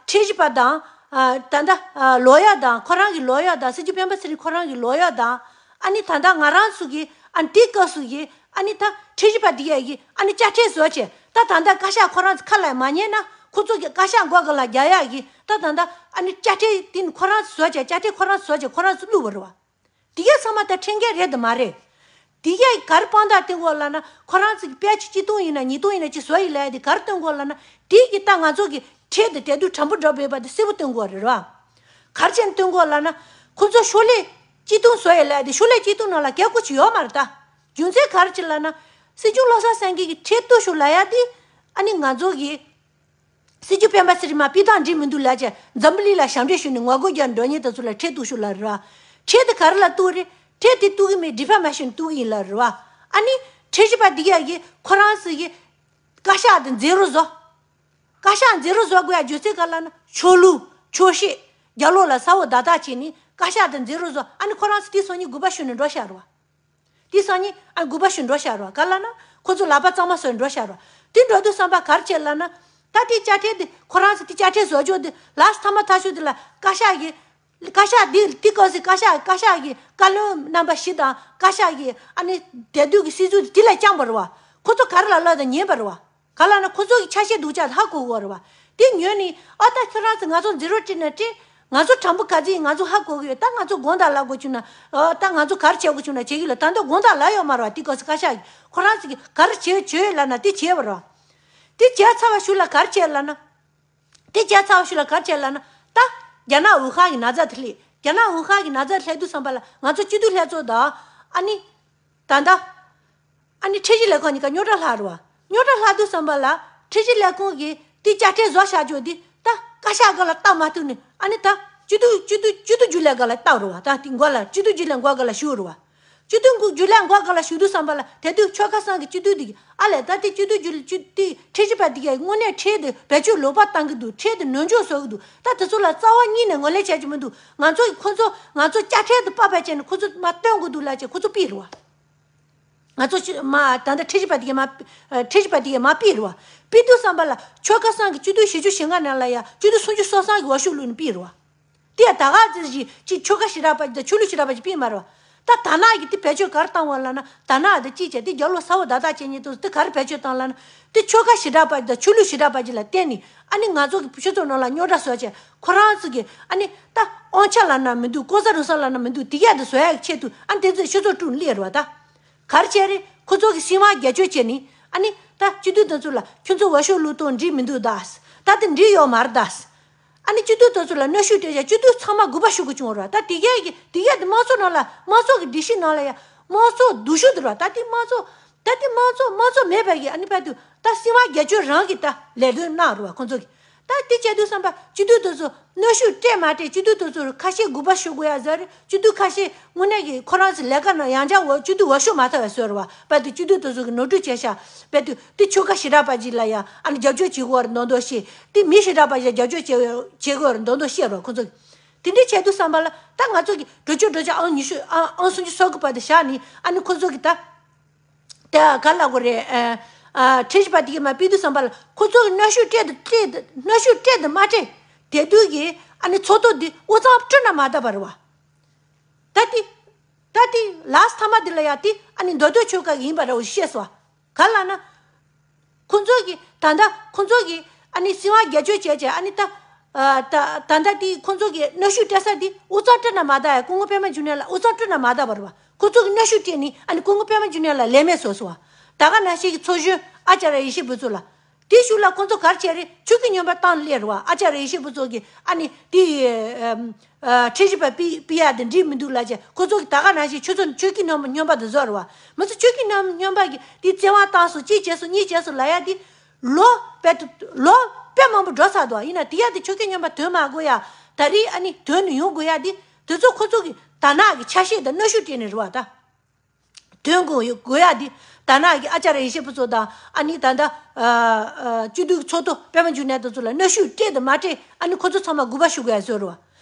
ཁྲིམས་ཞིབ་པ་དང་ཨ་ད་ལྟ་ཨ་ལོ་ཡར་དང་ཁོ་རང་གི་ལོ་ཡར་དང་སྲིད་སྐྱོང་སྤེན་པ་ཚེ་རིང་ཁོ་རང་གི་ལོ་ཡར་དང་ཨ་ནི་ད་ལྟ་ང་རང་ཚོ་གི་ཨ་ནི་དེའི་སྐབས་སུ་གི་ཨ་ནི་ད་ཁྲིམས་ཞིབ་པ་འདི་ཡ་གི་ཨ་ནི་དཔྱ་ཁྲལ་བཟོ་བྱས། ད་ད་ལྟ་བཀའ་ཤག་ཁོ་རང་ཚོ་ཁ་ལ་མ་ཉན་ན་ཁོ་ཚོ་གི་བཀའ་ཤག་མགོ་སྒང་ལ་རྒྱག་ཡག་གི་ད་ད་ལྟ་ཨ་ནི་དཔྱ་ཁྲལ་དེ་ནི་ཁོ་རང་ཚོ་བཟོ་བྱས། དཔྱ་ཁྲལ་ཁོ་རང་ཚོ་བཟོ་བྱས་ཁོ་རང་ཚོ་བླུགས་པ་རེད་བ། དེ་གས་ཚང་མ་ད་ཁྲིམས་འགལ་རེད་དམ་མ་རེད། དེ་གས་ག་རེ་དཔང་རྟགས་བསྟན་གོ་ལབ་ན་ཁོ་རང་ཚོ་གི་དཔལ་ཆེ་གཅིག་སྟོང་ཡིན་ན་ཉིས་སྟོང་ཡིན་ན་ཅིག་བཟོ་ཡི་ལབ་ཡ་དེ་ག་རེ་བསྟན་གོ་ལབ་ན། དེ་གི་ད་ང་ཚོ་གི་ཁྲལ་དེ་དེ་དུས་དྲང་པོ་འགྲོ་བས་པ་དེ་གསལ་པོ་བསྟན་གོ་རེད་བ། ག་རེ་བྱས་ནས་བསྟན་གོ་ལབ་ན་ཁོ་ཚོ་ཤོག་ལྷེ་གཅིག་སྟོང་བཟོ་ཡི་ལབ་ཡ་དེ་ཤོག་ལྷེ་གཅིག་སྟོང་ནང་ལ་གལ་ཁོ་ཅིག་ཡོད་མ་རེད་ད། རྒྱུ་མཚན་ག་རེ་ཅིག་ལབ་ན་སྲིད་སྐྱོང་བློ་བཟང་སེང་གེ་གི་ཁྲལ་གཏུག་ཤོག་ལབ་ཡ་དེ་ཨ་ནི་ང་ཚོ་གི་སྲིད་སྐྱོང་སྤེན་པ་ཚེ་རིང་མ་ཕུད་སྟངས་འགྲིག་མི་འདུག་ལབ་བྱས་འཛམ་བུ་གླིང་ལ་ཞབས་འདྲེན་ཞུས་ནས་ངོ་རྒོལ་རྒྱག་འགྲོ་མཁན་དེ་ཚོ་ལ་ཁྲལ་གཏུག་ཤོག་ལབ་རེད་བ། ཁྲལ་དེ་ག་རེ་ལ་གཏུག་རེད། ཁྲལ་དེ་གཏུག་གི་མེད། ཌི་ཕེ་མེ་ཤན་གཏུག་གི་ཡིན་ལབ་རེད་བ། ཨ་ནི་ཁྲིམས་ཞིབ་པ་འདི་ག་གིས་ཁོ་རང་ཚོ་གི་བཀའ་ཤག་དེ་འཛིན་རོགས་བཟོ། བཀའ་ཤག་འཛིན་རོགས་བཟོ་དགོས་ཡ་རྒྱུ་མཚན་ག་ལབ་ན་ཆོས་ལུགས་ཆོས་སྲིད་རྒྱལ་ལོ་ལ་ས་འོག་བརྡ་རྟགས་བྱས་ནས་བཀའ་ཤག་དེ་འཛིན་རོགས་བཟོ། ཨ་ནི་ཁོ་རང་ཚོ་དེ་སང་ཉིན་དགོངས་པ་ཞུས་ནས་འགྲོ་ཤག་རེད་བ། དེ་སང་ཉིན་ཨ་དགོངས་པ་ཞུ་འགྲོ་ཤག་རོ། ག་ལ་ན་ཁོ་ཚོ་ལག་པ་གཙང་མ་བཟོས་འགྲོ་ཤག་རོ། དེ་འགྲོ་དུས་བསམ་པ་ག་རེ་བྱེད་ལ་ན། ད་དེ་དཔྱ་ཁྲལ་དེ་ཁོ་རང་ཚོ་དེ་དཔྱ་ཁྲལ་བཟོ་ཆོག་དེ་ལགས་མཐའ་མ་ཐག་ཆོད་དེ་ལ་བཀའ་ཤག་གིས། བཀའ་ཤག་དེ་དེ་སྐབས་སུ་བཀའ་ཤག་བཀའ་ཤག་གི་བཀའ་བློན་རྣམ་པ་བཞི་དང་བཀའ་ཤག་གི་ཨ་ནི་དེ་དུས་ཀྱི་སྲིད་ཚོགས་དེ་ལ་བཅངས་པ་རེད་བ། ཁོ་ཚོ་ག་རེ་ལ་ལབ་དང་ཉན་པ་རེད་བ། ག་ལ་ན་ཁོ་ཚོ་གི་ཆ་ཤས་སྡུག་ཅག་ཧ་གོ་གི་ཡོད་རེད་བ། དེ་ཉོས་ནས་ཨ་ད་ཁྱོད་རང་ཚོ་ང་ཚོ་འཛིན་རོགས་བྱེད་ན་བྱེད། ང་ཚོ་དྲང་པོ་ག་ཚོད་ཡིན་ང་ཚོ་ཧ་གོ་གི་ཡོད། ད་ང་ཚོ་དགོངས་དག་ལབ་དགོས་བྱུང་ན། ཨ་ད་ང་ཚོ་ག་རེ་བྱེད་དགོས་བྱུང་ན་བྱེད་ཀྱི་ལ་ད་ལྟ་དགོངས་དག་ལབ་ཡོད་མ་རེད་བ། དེ་སྐབས་སུ་བཀའ་ཤག་གིས་ཁོ་རང་ཚོ་གི་ག་རེ་བྱེད་བྱེད་ལབ་ན་དེ་བྱེད་པ་རེད་བ། དེ་བྱས་ཚར་བ་ཤུལ་ལ་ག་རེ་བྱེད་ལབ་ན། དེ་བྱས་ཚར་བ་ཤུལ་ལ་ག་རེ་བྱེད་ལབ་ན། ད་རྒྱ་ནག་ཝུ་ཧན་གྱི་ན་ཚ་དེ་སླེབས། རྒྱ་ནག་ཝུ་ཧན་གྱི་ན་ཚ་སླེབས་དུས་ཙམ་པ་ལ་ང་ཚོ་སྤྱི་འཐུས་ལྷན་ཚོགས་དང་ཨ་ནི། ད་ལྟ། ཨ་ནི་ཁྲིམས་ཞིབ་ལས་ཁང་གཉིས་ཀ་རྙོག་དྲ་ལྷག་རེད་བ། རྙོག་དྲ་ལྷག་དུས་ཙམ་པ་ལ་ཁྲིམས་ཞིབ་ལས་ཁང་གིས་དེ་བཅའ་ཁྲལ་བཟོ་བཞག་ཆོག་དེ་ད་བཀའ་ཤག་སྒང་ལ་བཏང་མ་ཐུབ་ནས་ཨ་ནི་ད་སྤྱི་འཐུས་སྤྱི་འཐུས་སྤྱི་འཐུས་རྒྱུན་ལས་སྒང་ལ་བཏང་རེད་བ། ད་དེ་མགོ་ལ་སྤྱི་འཐུས་རྒྱུན་ལས་མགོ་སྒང་ལ་ཞུགས་རེད་བ། སྤྱི་འཐུས་རྒྱུན་ལས་མགོ་སྒང་ལ་ཞུགས་དུས་ཙམ་པ་ལ་དེ་དུས་ཆོལ་ཁ་གསུམ་གྱི་སྤྱི་འཐུས་དེ་གིས་ཨ་ལས་ད་དེ་སྤྱི་འཐུས་རྒྱུན་སྤྱི་དེ་ཁྲིམས་ཞིབ་པ་དེ་གིས་དངོས་གནས་ཁྲལ་དེ་བེད་སྤྱོད་ལོག་པ་བཏང་གི་འདུག་ཁྲལ་དེ་ནོར་འཇོག་བཟོ་གི་འདུག་ད་དེ་ཚོ་ལ་རྩ་བ་ཉིད་ནས་ངོས་ལེན་བྱས་ཀྱི་མི་འདུག་ང་ཚོ་གིས་ཁོ་ཚོ་ང་ཚོ་བཅའ་ཁྲལ་དེ་དཔག་པ་བྱས་ནས་ཁོ་ཚོ་མར་བཏོན་དགོས་འདུག་ལབ་བྱས་ཁོ་ཚོ་ཕུད་རེད་བ། ང་ཚོ་ཕྱི་མ་ད་ལྟ་ཁྲིམས་ཞིབ་པ་དེ་གས་མ་ཨ་ཁྲིམས་ཞིབ་པ་དེ་གས་མ་ཕུད་རེད་བ། ཕུད་དུས་ཙམ་པ་ལ་ཆོལ་ཁ་གསུམ་གྱི་སྤྱི་འཐུས་བཞི་བཅུ་ཞེ་ལྔ་ནང་ལ་ཡ་སྤྱི་འཐུས་སུམ་ཅུ་སོ་གསུམ་གྱིས་འོས་ཤོག་བླུགས་ནས་ཕུད་རེད་བ། དེ་ཡང་ད་ག་ཚོད་ཅིག་ཅིག་ཆོལ་ཁ་ཞེ་དྲག་པ་ཅིག་དང་ཆོས་ལུགས་ཞེ་དྲག་པ་ཅིག་ཕུད་མ་རེད་བ། ད་ད་ནག་གིས་དེ་བེད་སྤྱོད་ག་རེ་བཏང་བ་ལབ་ན། ད་ནག་དེ་ཅིག་བྱས་དེ་རྒྱབ་ལོགས་ས་འོག་བརྡ་རྟགས་བྱེད་མཁན་དེ་ཚོ་དེ་ག་རེ་བེད་སྤྱོད་བཏང་ལབ་ན། དེ་ཆོལ་ཁ་ཞེ་དྲག་པ་ཅིག་དང་ཆོས་ལུགས་ཞེ་དྲག་པ་ཅིག་ལ་བརྟེན་ནས་ཨ་ནི་ང་ཚོ་གི་སྤྱི་ཚོགས་ནང་ལ་རྙོག་དྲ་བཟོ་བྱས་ཁོ་རང་ཚོ་གི་ཨ་ནི་ད་དབང་ཆ་ལབ་ན་མི་འདུག་ལྐོག་ཟ་རུལ་སུངས་ལབ་ན་མི་འདུག་དེ་གས་དེ་བཟོ་ཡག་གི་ཆེད་དུ་ཨ་ནི་དེ་ཚོས་སྤྱི་ཚོགས་དཀྲུགས་སླེབས་རེད་བ་ད། ག་རེ་བྱས་རེད། ཁོ་ཚོ་གིས་སྲིད་དབང་སྒེར་གཅོད་བྱས་ནི་ཨ་ནི་ད་སྤྱི་འཐུས་དེ་ཚོ་ལ་ཁྱོད་ཚོ་འོས་ཤོག་བླུགས་སྟངས་འགྲིག་མི་འདུག་ད། ད་དེ་འགྲིག་ཡོད་མ་རེད་ད། ཨ་ནི་སྤྱི་འཐུས་དེ་ཚོ་ལ་གནོན་ཤུགས་སྤྲད་བྱས་སྤྱི་འཐུས་ཚང་མ་དགོངས་པ་ཞུ་དགོས་བྱུང་བ་རེད་བ། ད་དེ་གས་ཀྱི་དེ་གས་དེ་དམངས་གཙོ་ནང་ལ་དམངས་གཙོ་གི་སྒྲིག་གཞི་ནང་ལ་ཡ་དམངས་གཙོ་སྡུག་ཤོས་དེ་རེད་བ། ད་དེ་དམངས་གཙོ་ད་དེ་དམངས་གཙོ་དམངས་གཙོ་མེད་པ་གི་ཨ་ནི་བར་དུ་ད་སྲིད་དབང་སྒེར་གཅོད་རང་གི་ད་ལས་དོན་གནང་རེད་བ་ཁོང་ཚོ་གིས། ད་དེ་བྱས་དུས་ཙམ་པ་སྤྱི་འཐུས་དེ་ཚོ་གནོན་ཤུགས་སྤྲད་མ་སྤྲད་སྤྱི་འཐུས་དེ་ཚོར་ཁ་ཤས་དགོངས་པ་ཞུ་དགོས་ཡ་ཟེར། སྤྱི་འཐུས་ཁ་ཤས་དངོས་གནས་ཀྱི་ཁོ་རང་ཚོ་ལས་ཀ་ནང་ཡང་བསྐྱར་འོས་སྤྱི་འཐུས་འོས་ཤོག་མ་ཐོབ་པ་བཟོས་རེད་བ། བར་དུ་སྤྱི་འཐུས་དེ་ཚོ་གི་ནོར་འཁྲུལ་བྱས་ཤག་བར་དུ་དེ་ཆོལ་ཁ་ཞེ་དྲག་པ་ཅིག་ལ་ཡ་ཨ་ནི་རྒྱབ་སྐྱོར་བྱེད་དགོས་རེད་མདོག་མདོག་བཤད། དེ་མི་ཞེ་དྲག་པ་ཞིག་རྒྱབ་སྐྱོར་བྱེད་བྱེད་དགོས་རེད་མདོག་མདོག་བཤད་རེད་བ་ཁོ་ཚོ་གིས། དེ་འདྲ་བྱས་དུས་ཙམ་པ་ལ་ད་ང་ཚོ་གི་འགྲོ་ཆོག་འགྲོ་ཆོག་ཨང་ཉི་ཤུ་ཨང་ཨང་སུམ་ཅུ་སོ་དགུ་པ་དེ་བཞག་ནས་ཨ་ནི་ཁོ་ཚོ་གི་ད། དེ་ག་ལབ་དགོས་རེད། ཨ་ཨ་ཁྲིམས་ཞིབ་པ་དེ་གིས་མར་ཕུད་དུས་ཙམ་པ་ལ་ཁོ་ཚོ་གི་གནོན་ཤུགས་སྤྲད་དུ་སྤྲད་དུ་གནོན་ཤུགས་སྤྲད་དུ་མ་སྤྲད། དེ་དུས་ཀྱི་ཨ་ནི་ཚོགས་གཙོ་འདི་དབུས་གཙང་སྤྲོད་ན་མ་བཏང་བ་རེད་བ། ད་དེ་ད་དེ་ལགས་མཐའ་མ་འདི་ལ་ཡ་དེ་ཨ་ནི་མདོ་སྟོད་ཆོལ་ཁ་ཡིན་པ་རེད་བ་ཤེས་སོང་བ། ག་ལབ་ན། ཁོང་ཚོ་གིས་ད་ལྟ་ཁོང་ཚོ་གིས་ཨ་ནི་སྲིད་དབང་སྒེར་གཅོད་བྱས་བྱས་ཨ་ནི་ད་ཨ་ད་ད་ལྟ་དེ་ཁོང་ཚོ་གིས་གནོན་ཤུགས་སྤྲད་ས་དེ་དབུས་གཙང་སྤྲོད་ན་མ་བཏང་ཡ་སྐུ་ངོ་པད་མ་འབྱུང་གནས་ལ་དབུས་གཙང་སྤྲོད་ན་མ་བཏང་བ་རེད་བ། ཁོང་ཚོ་གིས་གནོན་ཤུགས་སྤྲད་ནས་ཨ་ནི་སྐུ་ངོ་པད་མ་འབྱུང་གནས་ལ་ལས་མེད་བཟོས་སོང་བ། ད་ག་ནང་བཞིན་གྱི་ཚོགས་གཞོན་ཨ་ཙརྱ་ཡེ་ཤེས་ཕུན་ཚོགས་ལགས། དེའི་གཞུག་ལ་ཁོང་ཚོ་ག་རེ་བྱས་རེད། ཆོས་བརྒྱུད་རྙིང་པ་བཏང་སླེབས་རེད་བ། ཨ་ཙརྱ་ཡེ་ཤེས་ཕུན་ཚོགས་ཀྱིས་ཨ་ནི་དེ་ཨ་ཁྲིམས་ཞིབ་པ་ཕུད་ཕུད་ཡ་དེ་འགྲིག་མི་འདུག་ལབ་བྱས་ཁོ་ཚོ་གིས་ད་ག་ནང་བཞིན་ཆོས་ཚོགས་ཆོས་བརྒྱུད་རྙིང་པ་དེ་བཟོས་རེད་བ། མི་ཚོ་ཆོས་བརྒྱུད་རྙིང་རྙིང་པ་གིས་དེ་བཙན་དབང་བཏང་སོང་གཅིག་བྱས་སོང་གཉིས་བྱས་སོང་ལབ་ཡ་དེ་ལོ་དཔེ་ལོ་དཔེ་མང་པོ་འགྲོ་ཚར་འདུག་ཡིན་ན་དེ་ཡ་དེ་ཆོས་བརྒྱུད་རྙིང་པ་དོན་མ་གོ་ཡ་ད་རེས་ཨ་ནི་དོན་དུ་ཡོང་དགོས་ཡ་དེ་དེ་ཚོ་ཁོ་ཚོ་གི་དར་ནག་གི་ཆ་ཤས་དང་གནོན་ཤུགས་སྤྲད་ནས་རེད་བ་ད། དོན་དགོས་ཡོད་དགོས་ཡ་འདི། ད་ནང་གི་ཨ་ཅར་ཡེ་ཤེས་ཕུན་ཚོགས་དང་ཨ་ནི་ད་ལྟ་ཨ་ཨ་སྤྱི་འཐུས་ཚོགས་གཙོ་པད་མ་འབྱུང་གནས་དེ་ཚོ་ལ་གནོན་ཤུགས་སྤྲད་དང་མ་སྤྲད། ཨ་ནི་ཁོ་ཚོ་ཚང་མ་དགོངས་པ་ཞུ་དགོས་ཡ་བཟོས་རེད་བ།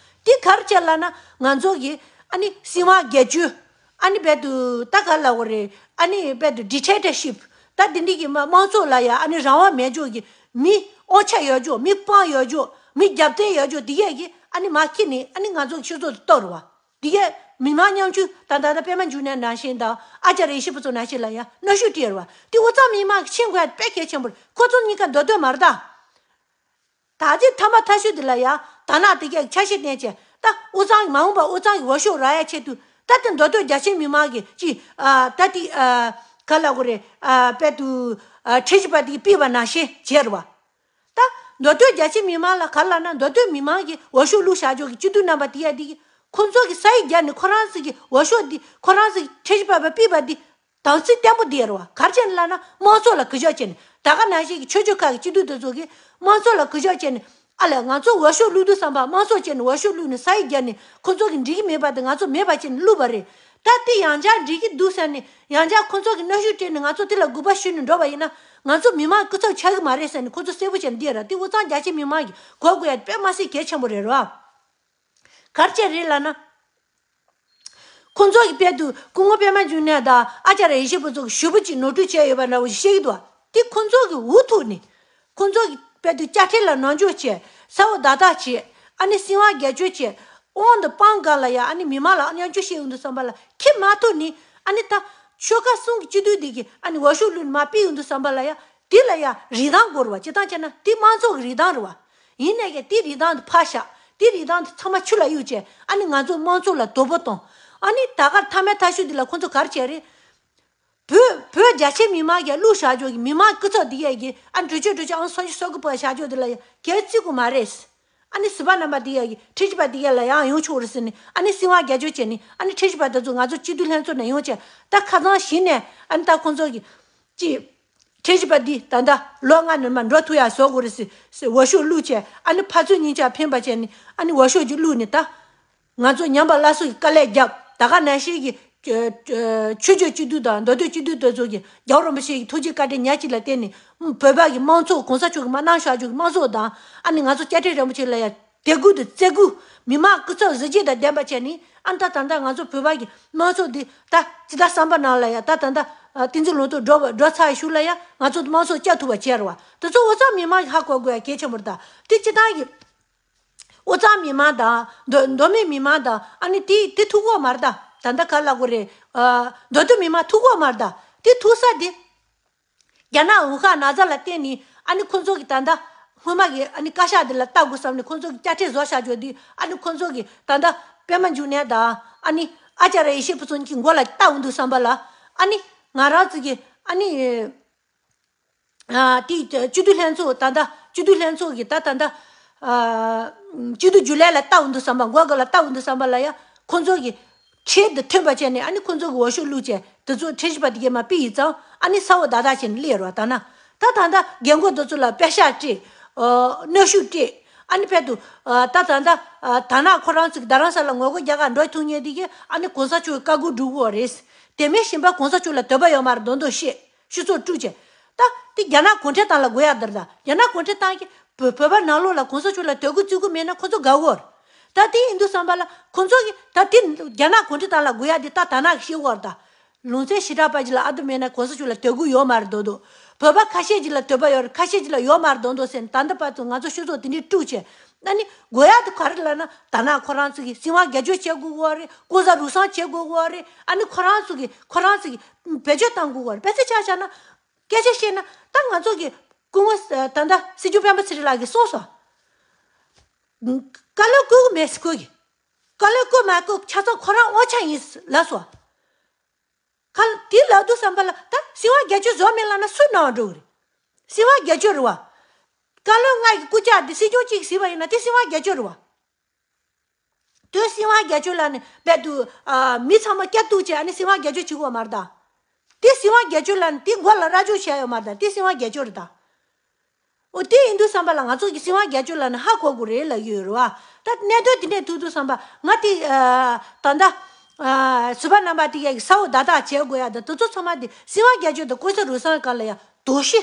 དེ་ག་རེ་བྱས་ལབ་ན། ང་ཚོ་གི་ཨ་ནི་སྲིད་དབང་སྒེར་གཅོད། ཨ་ནི་རྦད་དེ་ད་ག་ལབ་དགོས་རེད། ཨ་ནི་རྦད་དེ་ཌིག་ཊེ་ཊར་ཤིབ། ད་དེ་འདྲ་གི་མ་དམངས་གཙོ་ལ་ཡ་ཨ་ནི་རང་དབང་མེད་ཅོག་གི། མི་དབང་ཆ་ཡོད་ཅོག། མི་དཔང་ཡོད་ཅོག། མི་རྒྱབ་རྟེན་ཡོད་ཅོག་དེ་གས་ཀྱི་ཨ་ནི་མར་ཁྱེར་ནས་ཨ་ནི་ང་ཚོ་གི་ཆོས་ཚོགས་སུ་གཏོར་བ། དེ་གས་མི་མང་མཉམ་ཞུགས་དང་། ད་ལྟ་པད་མ་འབྱུང་གནས་ནང་བཞིན་དང་ཨ་ཅར་ཡེ་ཤེས་ཕུན་ཚོགས་ནང་བཞིན་ལ་ཡ་གནོན་ཤུགས་སྤྲད་རེད་བ། དེ་དབུས་གཙང་མི་མང་གིས་མཁྱེན་དགོས་ཡ་དཔེ་གལ་ཆེན་པོ་རེད། ཁོ་ཚོ་གཉིས་ཀ་མདོ་སྟོད་མ་རེད་ད། ད་ཅི་ཐ་མ་ཐ་ཤོས་འདི་ལ་ཡ་ད་ནང་དེ་གས་ཆ་ཤས་བསྟན་བྱས། ད་དབུས་གཙང་གི་མ་འོངས་པ་དབུས་གཙང་གི་འོས་ཤོག་རག་ཡ་ཆེད་དུ། ད་དེ་མདོ་སྟོད་རྒྱ་ཆེ་མི་མང་གིས་ཅི་ཨ་ད་དེ་ཨ་ག་ལབ་དགོས་རེད། ཨ་རྦད་དེ་ཨ་ཁྲིམས་ཞིབ་པ་དེ་གིས་ཕུད་པ་ནང་བཞིན་བྱས་རེད་བ། ད་མདོ་སྟོད་རྒྱ་ཆེ་མི་མང་ལ་ག་ལབ་ན། མདོ་སྟོད་མི་མང་གིས་འོས་ཤོག་བླུགས་བཞག་ཅོག་གི་སྤྱི་འཐུས་རྣམ་པ་དེ་ཡ་དེ་གིས་ཁོ་ཚོ་གིས་ས་ཡིག་བརྒྱབ་ནས་ཁོ་རང་ཚོ་གི་འོས་ཤོག་འདི་ཁོ་རང་ཚོ་གི་ཁྲིམས་ཞིབ་པ་ཕུད་པ་འདི་དམ་ཚིག་བརྟན་པོ་འདི་ཡོད་རེད་བ། ག་རེ་བྱས་ནས་ལབ་ན་དམངས་གཙོ་ལ་གུས་ཞབས་བྱས་ནས། ད་ག་ནང་བཞིན་གྱི་ཆོས་བརྒྱུད་ཁག་གི་སྤྱི་འཐུས་དེ་ཚོ་གིས་དམངས་གཙོ་ལ་གུས་ཞབས་བྱས་ནས། ཨ་ལས་ང་ཚོ་འོས་ཤོག་བླུགས་དུས་ཙམ་པ་དམངས་གཙོ་བྱས་ནས་འོས་ཤོག་བླུགས་ནས་ས་ཡིག་བརྒྱབ་ནས་ཁོ་ཚོ་གིས་འགྲིག་གི་མེད་པ་དེ་ང་ཚོ་མེད་པ་བྱས་ནས་བླུགས་པ་རེད། ད་དེ་ཡང་བསྐྱར་འགྲིག་གི་འདུག་ཟེར་ནས་ཡང་བསྐྱར་ཁོ་ཚོ་གིས་གནོན་ཤུགས་སྤྲད་ནས་ང་ཚོ་དེ་ལ་དགོངས་པ་ཞུས་ནས་འགྲོ་བ་ཡིན་ན། ང་ཚོ་མི་མང་སྐུ་ཚབ་ཆགས་ཀྱི་མ་རེད་ཟེར་ནས་ཁོ་ཚོ་གསལ་པོ་བྱས་ནས་བསྡད་ར། དེ་དབུས་གཙང་རྒྱ་ཆེ་མི་མང་གིས་གོ་དགོས་ཡ་དཔེ་མ་སྲིད་གལ་ཆེན་པོ་རེད་ར། ག་རེ་བྱས་རེད་ལབ་ན། ཁོང་ཚོ་གིས་རྦད་དེ་སྐུ་ངོ་པད་མ་འབྱུང་གནས་དང་ཨ་ཅར་ཡེ་ཤེས་ཕུན་ཚོགས་ཀྱིས་ཞེ་པོ་ཅིག་ནོར་འཁྲུལ་བྱས་ཡོད་པ་འདྲ་བོ་ཞིག་བཤད་ཀྱི་འདུག་བ། དེ་ཁོང་ཚོ་གིས་འུ་ཐུག་ནས་ཁོང་ཚོ་གིས་རྦད་དེ་དཔྱ་ཁྲལ་ལ་ནོར་འཇོག་བྱས། གསལ་བོ་བརྡ་རྟགས་བྱས། ཨ་ནི་སྲིད་དབང་སྒེར་གཅོད་བྱས། དབང་དང་དཔང་སྒང་ལ་ཡ་ཨ་ནི་མི་མང་ལ་མཉམ་སྤྱོད་བྱེད་ཡོང་དུས་ཙམ་པ་ལ་ཁེ་མ་ཐུག་ནས། ཨ་ནི་ད་ཆོལ་ཁ་གསུམ་གྱི་སྤྱི་འཐུས་འདི་གིས་ཨ་ནི་འོས་ཤོག་བླུགས་ནས་མར་ཕུད་ཡོང་དུས་ཙམ་པ་ལ་ཡ། དེ་ལ་ཡ་རིན་ཐང་དགོས་རེད་བ། སྤྱིར་བཏང་བྱས་ན་དེ་དམངས་གཙོ་གི་རིན་ཐང་རེད་བ། ཡིན་ནའི་ཀྱང་དེ་རིན་ཐང་དེ་ཕར་བཞག་དེ་རིན་ཐང་དེ་ཚང་མ་ཆུ་ལ་གཡུགས་བྱས། ཨ་ནི་ང་ཚོ་དམངས་གཙོ་ལ་དོ་ཕོག་གཏོང་། ཨ་ནི་ད་ག་མཐའ་མའི་མཐའ་གཞུག་འདི་ལ་ཁོང་ཚོ་ག་རེ་བྱས་རེད། བོད་བོད་རྒྱ་ཆེ་མི་མང་གིས་བླུགས་བཞག་ཅོག་གི་མི་མང་སྐུ་ཚབ་འདི་གས་ཀྱིས་ཨ་གྲོས་ཆོད་གྲོས་ཆོད་ཨང་སོ་བཞི་སོ་དགུ་པ་བཞག་ཅོག་འདི་ལ་ཡ་གལ་བརྩི་དགོས་མ་རེད། ཨ་ནི་ཟུར་པ་རྣམ་པ་འདི་གས་ཀྱིས་ཁྲིམས་ཞིབ་པ་འདི་གས་ལ་ཡང་ཡོང་ཆོག་རེད་ཟེར་ནས། ཨ་ནི་སྲིད་དབང་སྒེར་གཅོད་བྱས་ནས། ཨ་ནི་ཁྲིམས་ཞིབ་པ་དེ་ཚོ་ང་ཚོ་སྤྱི་འཐུས་ལྷན་ཚོགས་ནང་ཡོང་བྱས། ད་ཁ་སང་གཞི་ནས་ཨ་ནི་ད་ཁོང་ཚོ་གིས་ཅི། ཁྲིམས་ཞིབ་པ་འདི་ད་ལྟ་ལོ་ལྔ་ནང་མ་འགྲོ་ཐུབ་ཡ་བཟོ་དགོས་རེད་ཟེར་ཟེར་འོས་ཤོག་བླུགས་བྱས། ཨ་ནི་ཕར་ཚུར་གཉིས་ཆ་འཕེན་པ་བྱས་ནས། ཨ་ནི་འོས་ཤོག་ཅིག་བླུགས་ནས་ད། ང་ཚོ་ཉམས་པ་སླར་གསོ་གི་དཀའ་ལས་བརྒྱབ། ད་ག་ནང་བཞིན་གྱི་ཆོས་ཆོས་བརྒྱུད་སྤྱི་འཐུས་དང་མདོ་སྟོད་སྤྱི་འཐུས་དེ་ཚོ་གིས་རྒྱལ་བ་རིན་པོ་ཆེ་གི་ཐུགས་རྗེ་བཀའ་དྲིན་ཉག་གཅིག་ལ་བརྟེན་ནས། བོད་པ་གི་དམངས་གཙོ་གོང་ས་མཆོག་གིས་མ་གནང་བཞག་ཅོག་གི་དམངས་གཙོ་དང་། ཨ་ནི་ང་ཚོ་སྐྱབས་ཁྲལ་རིན་པོ་ཆེ་ལ་ཡ་དད་གུས་དང་བརྩི་བཀུར། མི་མང་སྐུ་ཚབ་གཟི་བརྗིད་དང་ལྡན་པ་བྱས་ནས། ཨ་ནི་ད་ད་ལྟ་ང་ཚོ་བོད་པ་གི་དམངས་གཙོ་འདི་ད་ཇི་ལྟར་བསམ་པ་ནང་ལ་ཡ་ད་ད་ལྟ་བསྟན་འཛིན་ལུང་རྟོགས་འགྲོ་འགྲོ་ཚར་བའི་གཞུག་ལ་ཡ་ང་ཚོ་དམངས་གཙོ་བསྐྱབ་ཐུབ་པ་བྱས་རེད་བ། དེ་ཚོ་དབུས་གཙང་མི་མང་གིས་ཧ་གོ་དགོས་ཡ་གལ་ཆེན་པོ་རེད་ད། དེ་སྤྱིར་བཏང་གི་དབུས་གཙང་མི་མང་དང་མདོ་མདོ་སྨད་མི་མང་དང་། ཨ་ནི་དེ་དེ་ཐུག་གོ་མ་རེད་ད། ད་ལྟ་ག་ལབ་དགོས་རེད། ཨ་མདོ་སྟོད་མི་མང་ཐུག་གོ་མ་རེད་ད། དེ་ཐུག་ས་དེ་རྒྱ་ནག་འུ་ཁ་ན་ཚ་ལ་བརྟེན་ནས། ཨ་ནི་ཁོང་ཚོ་གིས་ད་ལྟ་སྔོན་མ་གི་ཨ་ནི་བཀའ་ཤག་དེ་ལ་ལྟ་དགོས་བསམ་ནས་ཁོང་ཚོ་གིས་དཔྱ་ཁྲལ་བཟོ་བཞག་ཅོག་དེ། ཨ་ནི་ཁོང་ཚོ་གིས་ད་ལྟ་པད་མ་འབྱུང་གནས་དང་། ཨ་ནི་ཨ་ཅར་ཡེ་ཤེས་ཕུན་ཚོགས་གཉིས་ཀྱི་མགོ་ལ་བཏགས་འོང་དུས་ཙམ་པ་ལ། ཨ་ནི་ང་རང་ཚོ་གི་ཨ་ནི། ཨ་དེ་སྤྱི་འཐུས་ལྷན་ཚོགས་ད་ལྟ་སྤྱི་འཐུས་ལྷན་ཚོགས་ཀྱི་ད་ད་ལྟ་ཨ་སྤྱི་འཐུས་རྒྱུན་ལས་ལ་བལྟ་འོང་དུས་ཙམ་པ། མགོ་སྒང་ལ་བལྟ་འོང་དུས་ཙམ་པ་ལ་ཡ། ཁོང་ཚོ་གི་ཁྲལ་དེ་ཐོན་པ་བྱས་ནས། ཨ་ནི་ཁོང་ཚོ་གི་འོས་ཤོག་བླུགས་བྱས། དེ་ཚོ་ཁྲལ་ཞིབ་པ་དེ་གས་མར་ཕུད་ཡིན་ཙང་། ཨ་ནི་གསལ་བོ་བརྡ་དག་བྱས་ནས་སླེབས་རོགས། ད་ན་ད་ད་ལྟ་རྒན་རྒོན་དེ་ཚོ་ལ་པད་ཤག་སྤྲད། ཨ་གནོན་ཤུགས་སྤྲད། ཨ་ནི་ཕར་དུ་ཨ་ད་ད་ལྟ་ཨ་ད་ན་ཁོ་རང་ཚོ་གི་རྡ་རམ་ས་ལ་ངོ་རྒོལ་རྒྱག་གར་འགྲོ་ཐུབ་མཁན་དེ་གས། ཨ་ནི་གོང་ས་མཆོག་གི་བཀའ་བཀོད་སྒྲུབ་དགོས་རེད། དེ་མིན་གཞན་པ་གོང་ས་མཆོག་ལ་དད་པ་ཡོད་མ་རེད་མདོག་མདོག་བཤད། སྤྱི་ཚོགས་དཀྲུག་བྱས། ད་དེ་རྒྱ་ནག་གུང་ཁྲན་ཏང་ལ་དགོས་ཡ་དེ་རེད་ད། རྒྱ་ནག་གུང་ཁྲན་ཏང་གིས་བོད་བོད་པ་ནང་ལོགས་ལ་གོང་ས་མཆོག་ལ་དད་གུས་བརྩི་གུས་མེད་ན་ཁོ་ཚོ་དགའ་གི་རེད། ད་དེ་ཡིན་དུས་ཙམ་པ་ལ་ཁོ་ཚོ་གིས་ད་དེ་རྒྱ་ནག་གུང་ཁྲན་ཏང་ལ་དགོས་ཡ་དེ་ད་ད་ནག་གིས་ཤེས་གི་རེད་ད། ལུང་ཚན་བཞི་ཕྲག་པ་ཅིག་ལ་ཨ་དོ་མེད་ན་གོང་ས་མཆོག་ལ་དད་གུས་ཡོད་མ་རེད་མདོག་མདོག། བོད་པ་ཁ་ཤས་ཅིག་ལ་དད་པ་ཡོད་རེད། ཁ་ཤས་ཅིག་ལ་ཡོད་མ་རེད་མདོག་མདོག་ཟེར་ནས། ད་ལྟ་བར་དུ་ང་ཚོ་སྤྱི་ཚོགས་དེ་འདྲས་དཀྲུག་བྱས། ཨ་ནི་དགོས་ཡ་དེ་ག་རེ་ལབ་ན། ད་ནང་ཁོ་རང་ཚོ་གིས་སྲིད་དབང་སྒེར་གཅོད་བྱེད་དགོས་ཀྱི་རེད། ལྐོག་ཟ་རུལ་སུངས་བྱེད་དགོས་ཀྱི་རེད། ཨ་ནི་ཁོ་རང་ཚོ་གིས་ཁོ་རང་ཚོ་གིས་བེད་སྤྱོད་གཏང་དགོས་ཀྱི་རེད། དཔེ་ཆ་ཆ་བཞག་ན། སྐད་ཆ་བཤད་ན་ད་ང་ཚོ་གི་སྐུ་ངོ་ད་ལྟ་སྲིད་སྐྱོང་སྤེན་པ་ཚེ་རིང་ལགས་ཀྱིས་གསུངས་སོང་། བཀའ་བློན་བསྐོ་གི་མེད་ཟེར། ཁོ་གིས་བཀའ་བློན་བསྐོ་མ་བསྐོ་ཆ་ཚང་ཁོ་རང་དབང་ཆ་ཡིན་ལབ་སོང་། ཁ་དེ་ལབ་དུས་ཙམ་པ་ལ་ད་སྲིད་དབང་སྒེར་གཅོད་བཟོ་མེད་ལབ་ན་སུ་ནང་འགྲོ་གི་རེད། སྲིད་དབང་སྒེར་གཅོད་རེད་བ། བཀའ་བློན་ལྔ་གི་སྐུ་ཕྱག་དེ་སྲིད་སྐྱོང་གཅིག་གིས་ཟིན་པ་ཡིན་ན་དེ་སྲིད་དབང་སྒེར་གཅོད་རེད་བ། དོན་སྲིད་དབང་སྒེར་གཅོད་ལབ་ནས་རྦད་དེ་ཨ་མི་ཚང་མ་སྐྱ་གཏུགས་བྱས། ཨ་ནི་སྲིད་དབང་སྒེར་གཅོད་བྱེད་དགོས་མ་རེད་ད། དེ་སྲིད་དབང་སྒེར་གཅོད་ལབ་ནས་དེ་མགོ་ལ་ར་ཅོ་བྱས་ཡོད་མ་རེད་ད། དེ་སྲིད་དབང་སྒེར་གཅོད་རེད་ད། འོ་དེ་ཡིན་དུས་ཙམ་པ་ལ་ང་ཚོ་གི་སྲིད་དབང་སྒེར་གཅོད་ལབ་ནས་ཧ་གོ་དགོས་རེད་ལབ་ཀྱི་ཡོད་རེད་བ། ད་གནད་དོན་དེ་འདྲས་ཐུག་དུས་ཙམ་པ་ང་དེ་ཨ་ད་ལྟ། ཨ་བཟོད་པ་རྣམ་པ་དེ་ཡ་གི་ས་འོག་བརྡ་དག་བྱེད་དགོས་ཡ་ད་དེ་ཚོ་ཚང་མ་དེ་སྲིད་དབང་བརྒྱད་ཅུ་དང་ཀུན་བཟང་རུ་བཟང་སྒང་ལ་ཡ་དོགས་གཞི་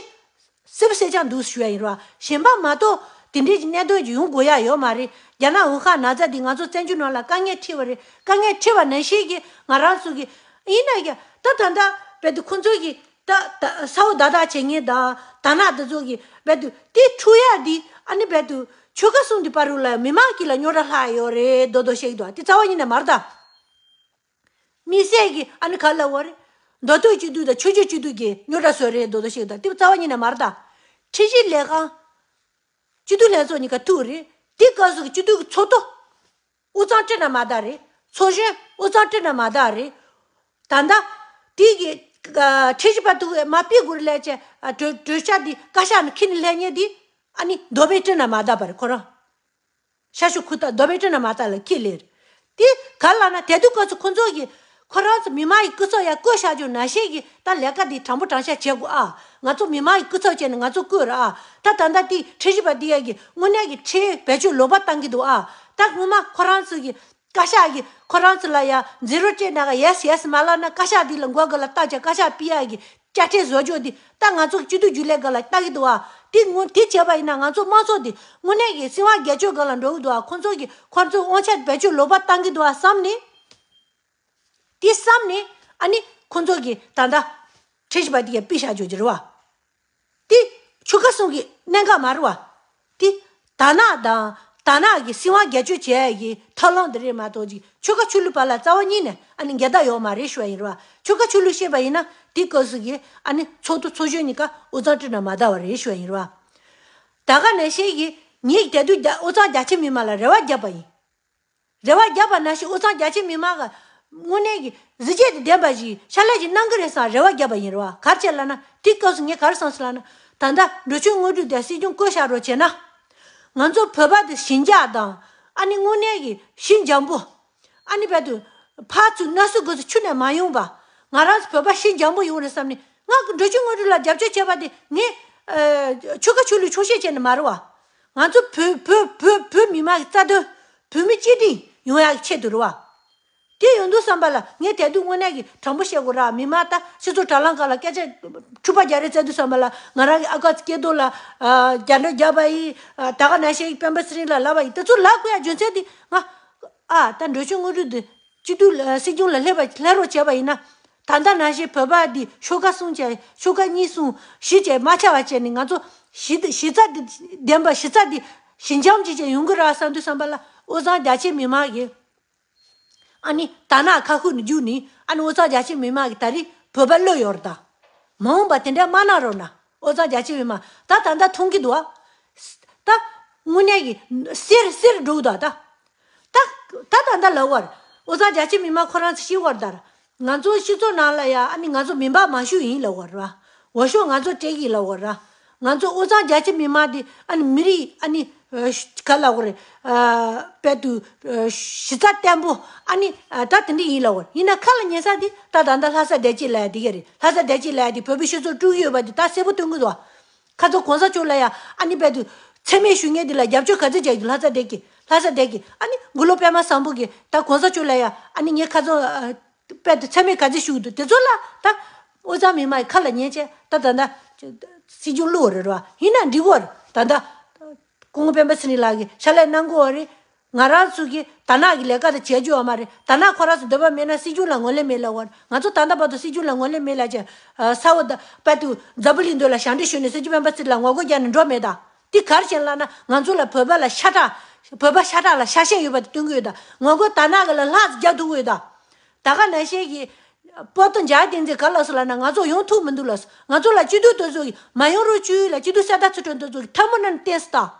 སེར་པོ་སེར་ཆང་འདུག་ཞུ་ཡ་ཡིན་ར་བ། གཞན་པ་མ་གཏོགས་དེ་འདྲའི་གི་གནད་དོན་ཅིག་ཡོང་དགོས་ཡ་ཡོད་མ་རེད། རྒྱ་ནག་ཝུ་ཧན་ན་ཚ་འདི་ང་ཚོ་བཙན་བྱོལ་ནང་ལ་དཀའ་ངལ་འཕྲད་པ་རེད། དཀའ་ངལ་འཕྲད་པ་ནང་བཞིན་གྱི་ང་རང་ཚོ་གི་ཡིན་ན་ཡ་ད་ད་ལྟ་བས་དུ་ཁོང་ཚོ་གི་ད་ད་ས་འོག་བརྡ་དག་བྱེད་མཁན་དང་དར་ནག་འདི་ཚོ་གི་བས་དུ་དེ་འཁྲུག་ཡ་འདི་ཨ་ནི་བས་དུ་ཆོལ་ཁ་གསུམ་འདི་བར་རུ་ལ་མི་མང་གི་ལ་རྙོག་དྲ་ལྷག་ཡོད་རེད་མདོག་མདོག་བཤད་ཀྱི་འདུག་དེ་རྩ་བ་ཉིད་ནས་མ་རེད་ད། དམིགས་བསལ་གྱི་ཨ་ནི་ག་ལ་བ་རེད། མདོ་སྟོད་སྤྱི་འཐུས་དང་ཆོས་བརྒྱུད་སྤྱི་འཐུས་ཀྱི་རྙོག་དྲ་བཟོས་རེད་མདོག་མདོག་བཤད་ཀྱི་འདུག་དེ་རྩ་བ་ཉིད་ནས་མ་རེད་ད། ཁྲིམས་ཞིབ་ལས་ཁང་། སྤྱི་འཐུས་ལྷན་ཚོགས་གཉིས་ཀ་ཐུག་རེད། དེ་སྐབས་སུ་སྤྱི་འཐུས་ཀྱི་ཚོགས་གཙོ། དབུས་གཙང་སྤྲིན་ནག་མ་དར་རེད། ཚོགས་གཞོན་དབུས་གཙང་སྤྲིན་ནག་མ་དར་རེད། ད་ལྟ་དེ་གི་ཁྲིམས་ཞིབ་པ་དུ་མ་ཕེབས་དགོས་ལས་བྱས་གྲོས་གྲོས་འཆར་དེ་བཀའ་ཤག་ནས་འཁྱེར་ནས་སླེབས་མཁན་དེ་ཨ་ནི་མདོ་སྨད་སྤྲིན་ནག་མ་དར་བ་རེད་ཁོ་རང་། ཤར་ཕྱོགས་ཁུལ་དང་མདོ་སྨད་སྤྲིན་ནག་མ་དར་ལ་འཁྱེར་སླེབས་རེད། དེ་ག་ལ་ན་དེ་དུས་སྐབས་སུ་ཁོ་ཚོ་གི་ཁོ་རང་ཚོ་མི་མང་གི་སྐུ་ཚབ་ཡང་བསྐོས་བཞག་རྒྱུ་ནང་བཞིན་གྱི་ད་ལས་ཀ་དེ་དྲང་པོ་དྲང་བཞག་བྱེད་དགོས་ཨ། ང་ཚོ་མི་མང་གི་སྐུ་ཚབ་བྱས་ནས་ང་ཚོ་བསྐོས་ར་ཨ། ད་ད་ལྟ་དེ་ཁྲིམས་ཞིབ་པ་འདི་ཡ་གི་དངོས་གནས་ཀྱི་ཁྲིམས་བེད་སྤྱོད་ལོག་པ་བཏང་གི་འདུག་ཨ། ད་སྔོན་མ་ཁོ་རང་ཚོ་གི་བཀའ་ཤག་གི་ཁོ་རང་ཚོ་ལ་ཡ་འཛིན་རོགས་སྤྲད་ན་ག་ཡེས་ཡེས་མ་ལབ་ན་བཀའ་ཤག་འདི་ལ་མགོ་སྒང་ལ་བཏགས་བྱས་བཀའ་ཤག་ཕུད་ཡ་གི་དཔྱ་ཁྲལ་བཟོ་རྒྱུ་འདི་ད་ང་ཚོ་སྤྱི་འཐུས་རྒྱུན་ལས་སྒང་ལ་བཏགས་ཀྱི་འདུག་ཨ། དེ་སྔོན་དེ་བྱས་པ་ཡིན་ན་ང་ཚོ་དམངས་གཙོ་འདི་དངོས་གནས་ཀྱི་སྲིད་དབང་སྒེར་གཅོད་སྒང་ལ་འགྲོ་གི་འདུག་ཨ། ཁོང་ཚོ་གི་ཁོང་ཚོའི་དབང་ཆ་བེད་སྤྱོད་ལོག་པ་བཏང་གི་འདུག་ཨ་བསམ་ནས། དེ་བསམ་ནས་ཨ་ནི་ཁོང་ཚོ་གི་ད་ལྟ་ཁྲིམས་ཞིབ་པ་དེ་ག་ཕུད་བཞག་རྒྱུ་ཅིག་རེད་བ། དེ་ཆོལ་ཁ་གསུམ་གི་གནད་འགག་མ་རེད་བ། དེ་དར་ནག་དང་དར་ནག་གི་སྲིད་དབང་སྒེར་གཅོད་བྱེད་ཡ་གི་ཐབས་ལམ་དེ་རེད་མ་གཏོགས་ཅིག་ཆོལ་ཁ་ཆོས་ལུགས་བར་ལ་རྩ་བ་ཉིད་ནས་ཨ་ནི་འགལ་ཟླ་ཡོད་མ་རེད་ཞུ་བ་ཡིན་རེད་བ། ཆོལ་ཁ་ཆོས་ལུགས་བཤད་པ་ཡིན་ན་དེ་སྐབས་སུ་གི་ཨ་ནི་ཚོགས་གཙོ་ཚོགས་གཞོན་གཉིས་ཀ་དབུས་གཙང་སྤྲིན་ནག་མ་དར་བ་རེད་ཞུ་བ་ཡིན་རེད་བ། ད་ག་ནང་བཞིན་གྱི་ངས་དེ་དུས་རྒྱ་དབུས་གཙང་རྒྱ་ཆེ་མི་མང་ལ་རེ་བ་བརྒྱབ་པ་ཡིན། རེ་བ་བརྒྱབ་པ་ནང་བཞིན་དབུས་གཙང་རྒྱ་ཆེ་མི་མང་གི་དངོས་གནས་ཀྱི་གཟི་བརྗིད་དང་ལྡན་པ་ཞིག་ཕྱག་ལས་ཅིག་གནང་གི་རེད་བསམ་རེ་བ་བརྒྱབ་པ་ཡིན་རེད་བ། ག་རེ་བྱས་ལབ་ན་དེ་སྐབས་སུ་ངས་ག་རེ་བསམ་སོང་ལབ་ན་ད་ལྟ་འབྲི་ཆུའི་དངོས་གྲུབ་དེ་སྲིད་སྐྱོང་བསྐོ་བཞག་རོགས་བྱས་ན། ང་ཚོ་བོད་པ་དེ་ཞི་འཇགས་དང་ཨ་ནི་དངོས་གནས་ཀྱི་ཞི་འཇམ་པོ། ཨ་ནི་བར་དུ་ཕར་ཚུར་གནོན་ཤུགས་སྒོ་ཚུར་ཆུ་ནས་མ་ཡོང་བ། ང་རང་ཚོ་བོད་པ་ཞི་འཇམ་པོ་ཡོང་རེད་བསམ་ནས་ང་འབྲི་ཆུ་དངོས་གྲུབ་ལ་རྒྱབ་སྐྱོར་བྱས་པ་དེ་ངས་ཆོལ་ཁ་ཆོས་ལུགས་ཕྱོགས་ཞེན་བྱས་ནས་མ་རེད་བ། ང་ཚོ་བོད་བོད་བོད་བོད་མི་མང་གི་རྩ་དོན་བོད་མི་སྤྱི་འདི་ཡོང་ཡག་གི་ཆེད་དུ་རེད་བ། དེ་ཡོང་དུས་བསམ་པ་ལ་ངས་དེ་དུས་དངོས་གནས་ཀྱི་དྲང་པོ་བཤད་དགོས་ར། མི་མང་ད་སྤྱི་ཚོགས་དྲ་ལམ་སྒང་ལ་སྐད་ཆ་འཁྲུག་པ་རྒྱག་རེས་བྱས་དུས་བསམ་པ་ལ་ང་རང་གི་ཨ་ཁ་སྐལ་རྡོར་ལ་རྒྱ་འདྲེ་རྒྱག་པ་ཡིན། ད་ག་ནང་བཞིན་སྤེན་པ་ཚེ་རིང་ལ་ལབ་པ་ཡིན། དེ་ཚོ་ལབ་དགོས་ཡ་རྒྱུ་མཚན་དེ་ང་ཨ་ད་འབྲི་ཆུ་དངོས་གྲུབ་དེ་སྤྱི་འཐུས་ལ་སྲིད་སྐྱོང་ལ་སླེབས་པ་སླེབས་རོགས་བྱས་པ་ཡིན་ན། ད་ལྟ་ནང་བཞིན་བོད་པ་འདི་ཤོག་ཁ་གསུམ་བྱས་ཤོག་ཁ་གཉིས་གསུམ་བཞི་བྱས་མ་ཆག་པ་བྱས་ནས་ང་ཚོ་གཞི་གཞི་རྩ་འདི་ལྡན་པ་གཞི་རྩ་འདི་ཞི་འཇམ་ཅིག་བྱས་ཡོང་གི་ར་བསམ་དུས་བསམ་པ་ལ་དབུས་གཙང་རྒྱ་ཆེ་མི་མང་གིས་ཨ་ནི་དར་ནག་ཁ་ཤུགས་ནས་བརྒྱུགས་ནས་ཨ་ནི་དབུས་གཙང་རྒྱ་ཆེ་མི་མང་གིས་ད་རེས་བོད་པ་གློད་ཡོད་རེད་ད། མ་འོངས་པ་དེ་འདྲ་མ་གནང་རོགས་གནང་། དབུས་གཙང་རྒྱ་ཆེ་མི་མང་ད་ད་ལྟ་མཐོང་གི་འདུག་ཨ། ད་དངོས་གནས་ཀྱི་གསེར་གསེར་འགྲོ་གི་འདུག་ཨ་ད། ད་ད་ད་ད་ལབ་བར། དབུས་གཙང་རྒྱ་ཆེ་མི་མང་ཁོ་རང་ཚོ་ཤེས་བར་དར། ང་ཚོ་སྤྱི་ཚོགས་ནང་ལ་ཡ་ཨ་ནི་ང་ཚོ་མི་འབངས་མང་ཤོས་ཡིན་ལབ་བར་ར། འོ་ཤོག་ང་ཚོ་སྤྲད་ཀྱི་ལབ་བར་ར། ང་ཚོ་དབུས་གཙང་རྒྱ་ཆེ་མི་མང་དེ་ཨ་ནི་མི་རིགས་ཨ་ནི་ག་ལབ་བར་དཔལ་དུ་གཞི་རྩ་བརྟན་པོ་ཨ་ནི་ད་དེ་འདྲ་ཡིན་ལབ་བར། ཡིན་ན་ཁ་ལ་ཉན་ས་དེ་ད་ད་ད་ལྷ་ས་བདེ་སྐྱིད་ལབ་ཡ་དེ་ག་རེད། ལྷ་ས་བདེ་སྐྱིད་ལབ་ཡ་དེ་བོད་པའི་སྤྱི་ཚོགས་དཀྲུག་གི་ཡོད་པ་དེ་ད་གསལ་པོ་སྟོན་གི་འདུག་ཨ། ཁ་ཚོ་གོང་ས་མཆོག་ལ་ཡ་ཨ་ནི་རྦད་དུ་མཚན་སྨད་ཞུ་མཁན་དེ་ལ་རྒྱབ་སྐྱོར་ག་ཚོད་བྱ་རྒྱུ། ལྷ་ས་བསྡད་ཀྱི་ལྷ་ས་བསྡད་ཀྱི་ཨ་ནི་མགོ་ལོག་པད་མ་བཟང་པོ་གིས་ད་གོང་ས་མཆོག་ལ་ཡ་ཨ་ནི་ངས་ཁ་ཚོ་རྦད་དུ་མཚན་སྨད་ག་ཚོད་ཞུ་གི་འདུག་དེ་ཚོ་ལ་ད་དབུས་གཙང་མི་མང་གི་ཁ་ལ་ཉན་བྱས་ད་ད་ད་སྲིད་སྐྱོང་བླུགས་པ་རེད་ར། ཡིན་ན་འགྲིག་གི་རེད། ད་ད་སྐུ་ངོ་སྤེན་པ་ཚེ་རིང་ལགས་ཀྱིས་ཕྱག་ལས་གནང་གི་རེད། ང་རང་ཚོ་གིས་དར་ནག་གི་ལས་ཀ་དེ་བྱེད་རྒྱུ་ཡོད་མ་རེད། དར་ནག་ཁོ་རང་ཚོ་འདོད་པ་མེད་ན་སྲིད་སྐྱོང་ལ་ངོས་ལེན་མེད་ལབ་བར། ང་ཚོ་ད་ལྟ་བར་དུ་སྲིད་སྐྱོང་ལ་ངོས་ལེན་མེད་ལབ་བྱས། ས་འོག་ད་བར་དུ་འཛམ་བུ་གླིང་མདུན་ལ་ཞབས་འདྲེན་ཞུས་ནས་སྲིད་སྐྱོང་སྤེན་པ་ཚེ་རིང་ལ་ངོ་རྒོལ་རྒྱག་ནས་འགྲོ་མེད་ད། དེ་ག་རེ་བྱས་ལབ་ན་ང་ཚོ་ལ་བོད་པ་ལ་ཤ་ཁྲག་བོད་པ་ཤ་ཁྲག་ལ་ཤ་ཞེན་ཡོད་པ་དེ་སྟོན་གི་ཡོད་ད། ངོ་རྒོལ་དར་ནག་གི་ལ་ལྷག་ཙམ་རྒྱག་ཐུབ་ཀྱི་ཡོད་ད། ད་ག་ནང་བཞིན་གྱི་སྤོ་ཏོ་འཇར་བསྟན་འཛིན་ག་ལབ་སོང་ལབ་ན་ང་ཚོ་ཡོང་ཐུབ་མི་འདུག་ལབ་སོང་། ང་ཚོ་ལ་སྤྱི་འཐུས་དེ་ཚོ་གིས་མ་ཡོང་རོགས་བྱོས་ལབ། སྤྱི་འཐུས་གསེར་རྟ་ཚུལ་ཁྲིམས་དེ་ཚོ་གིས་ཐལ་མོ་སྣ་ནས་བསྟན་སོང་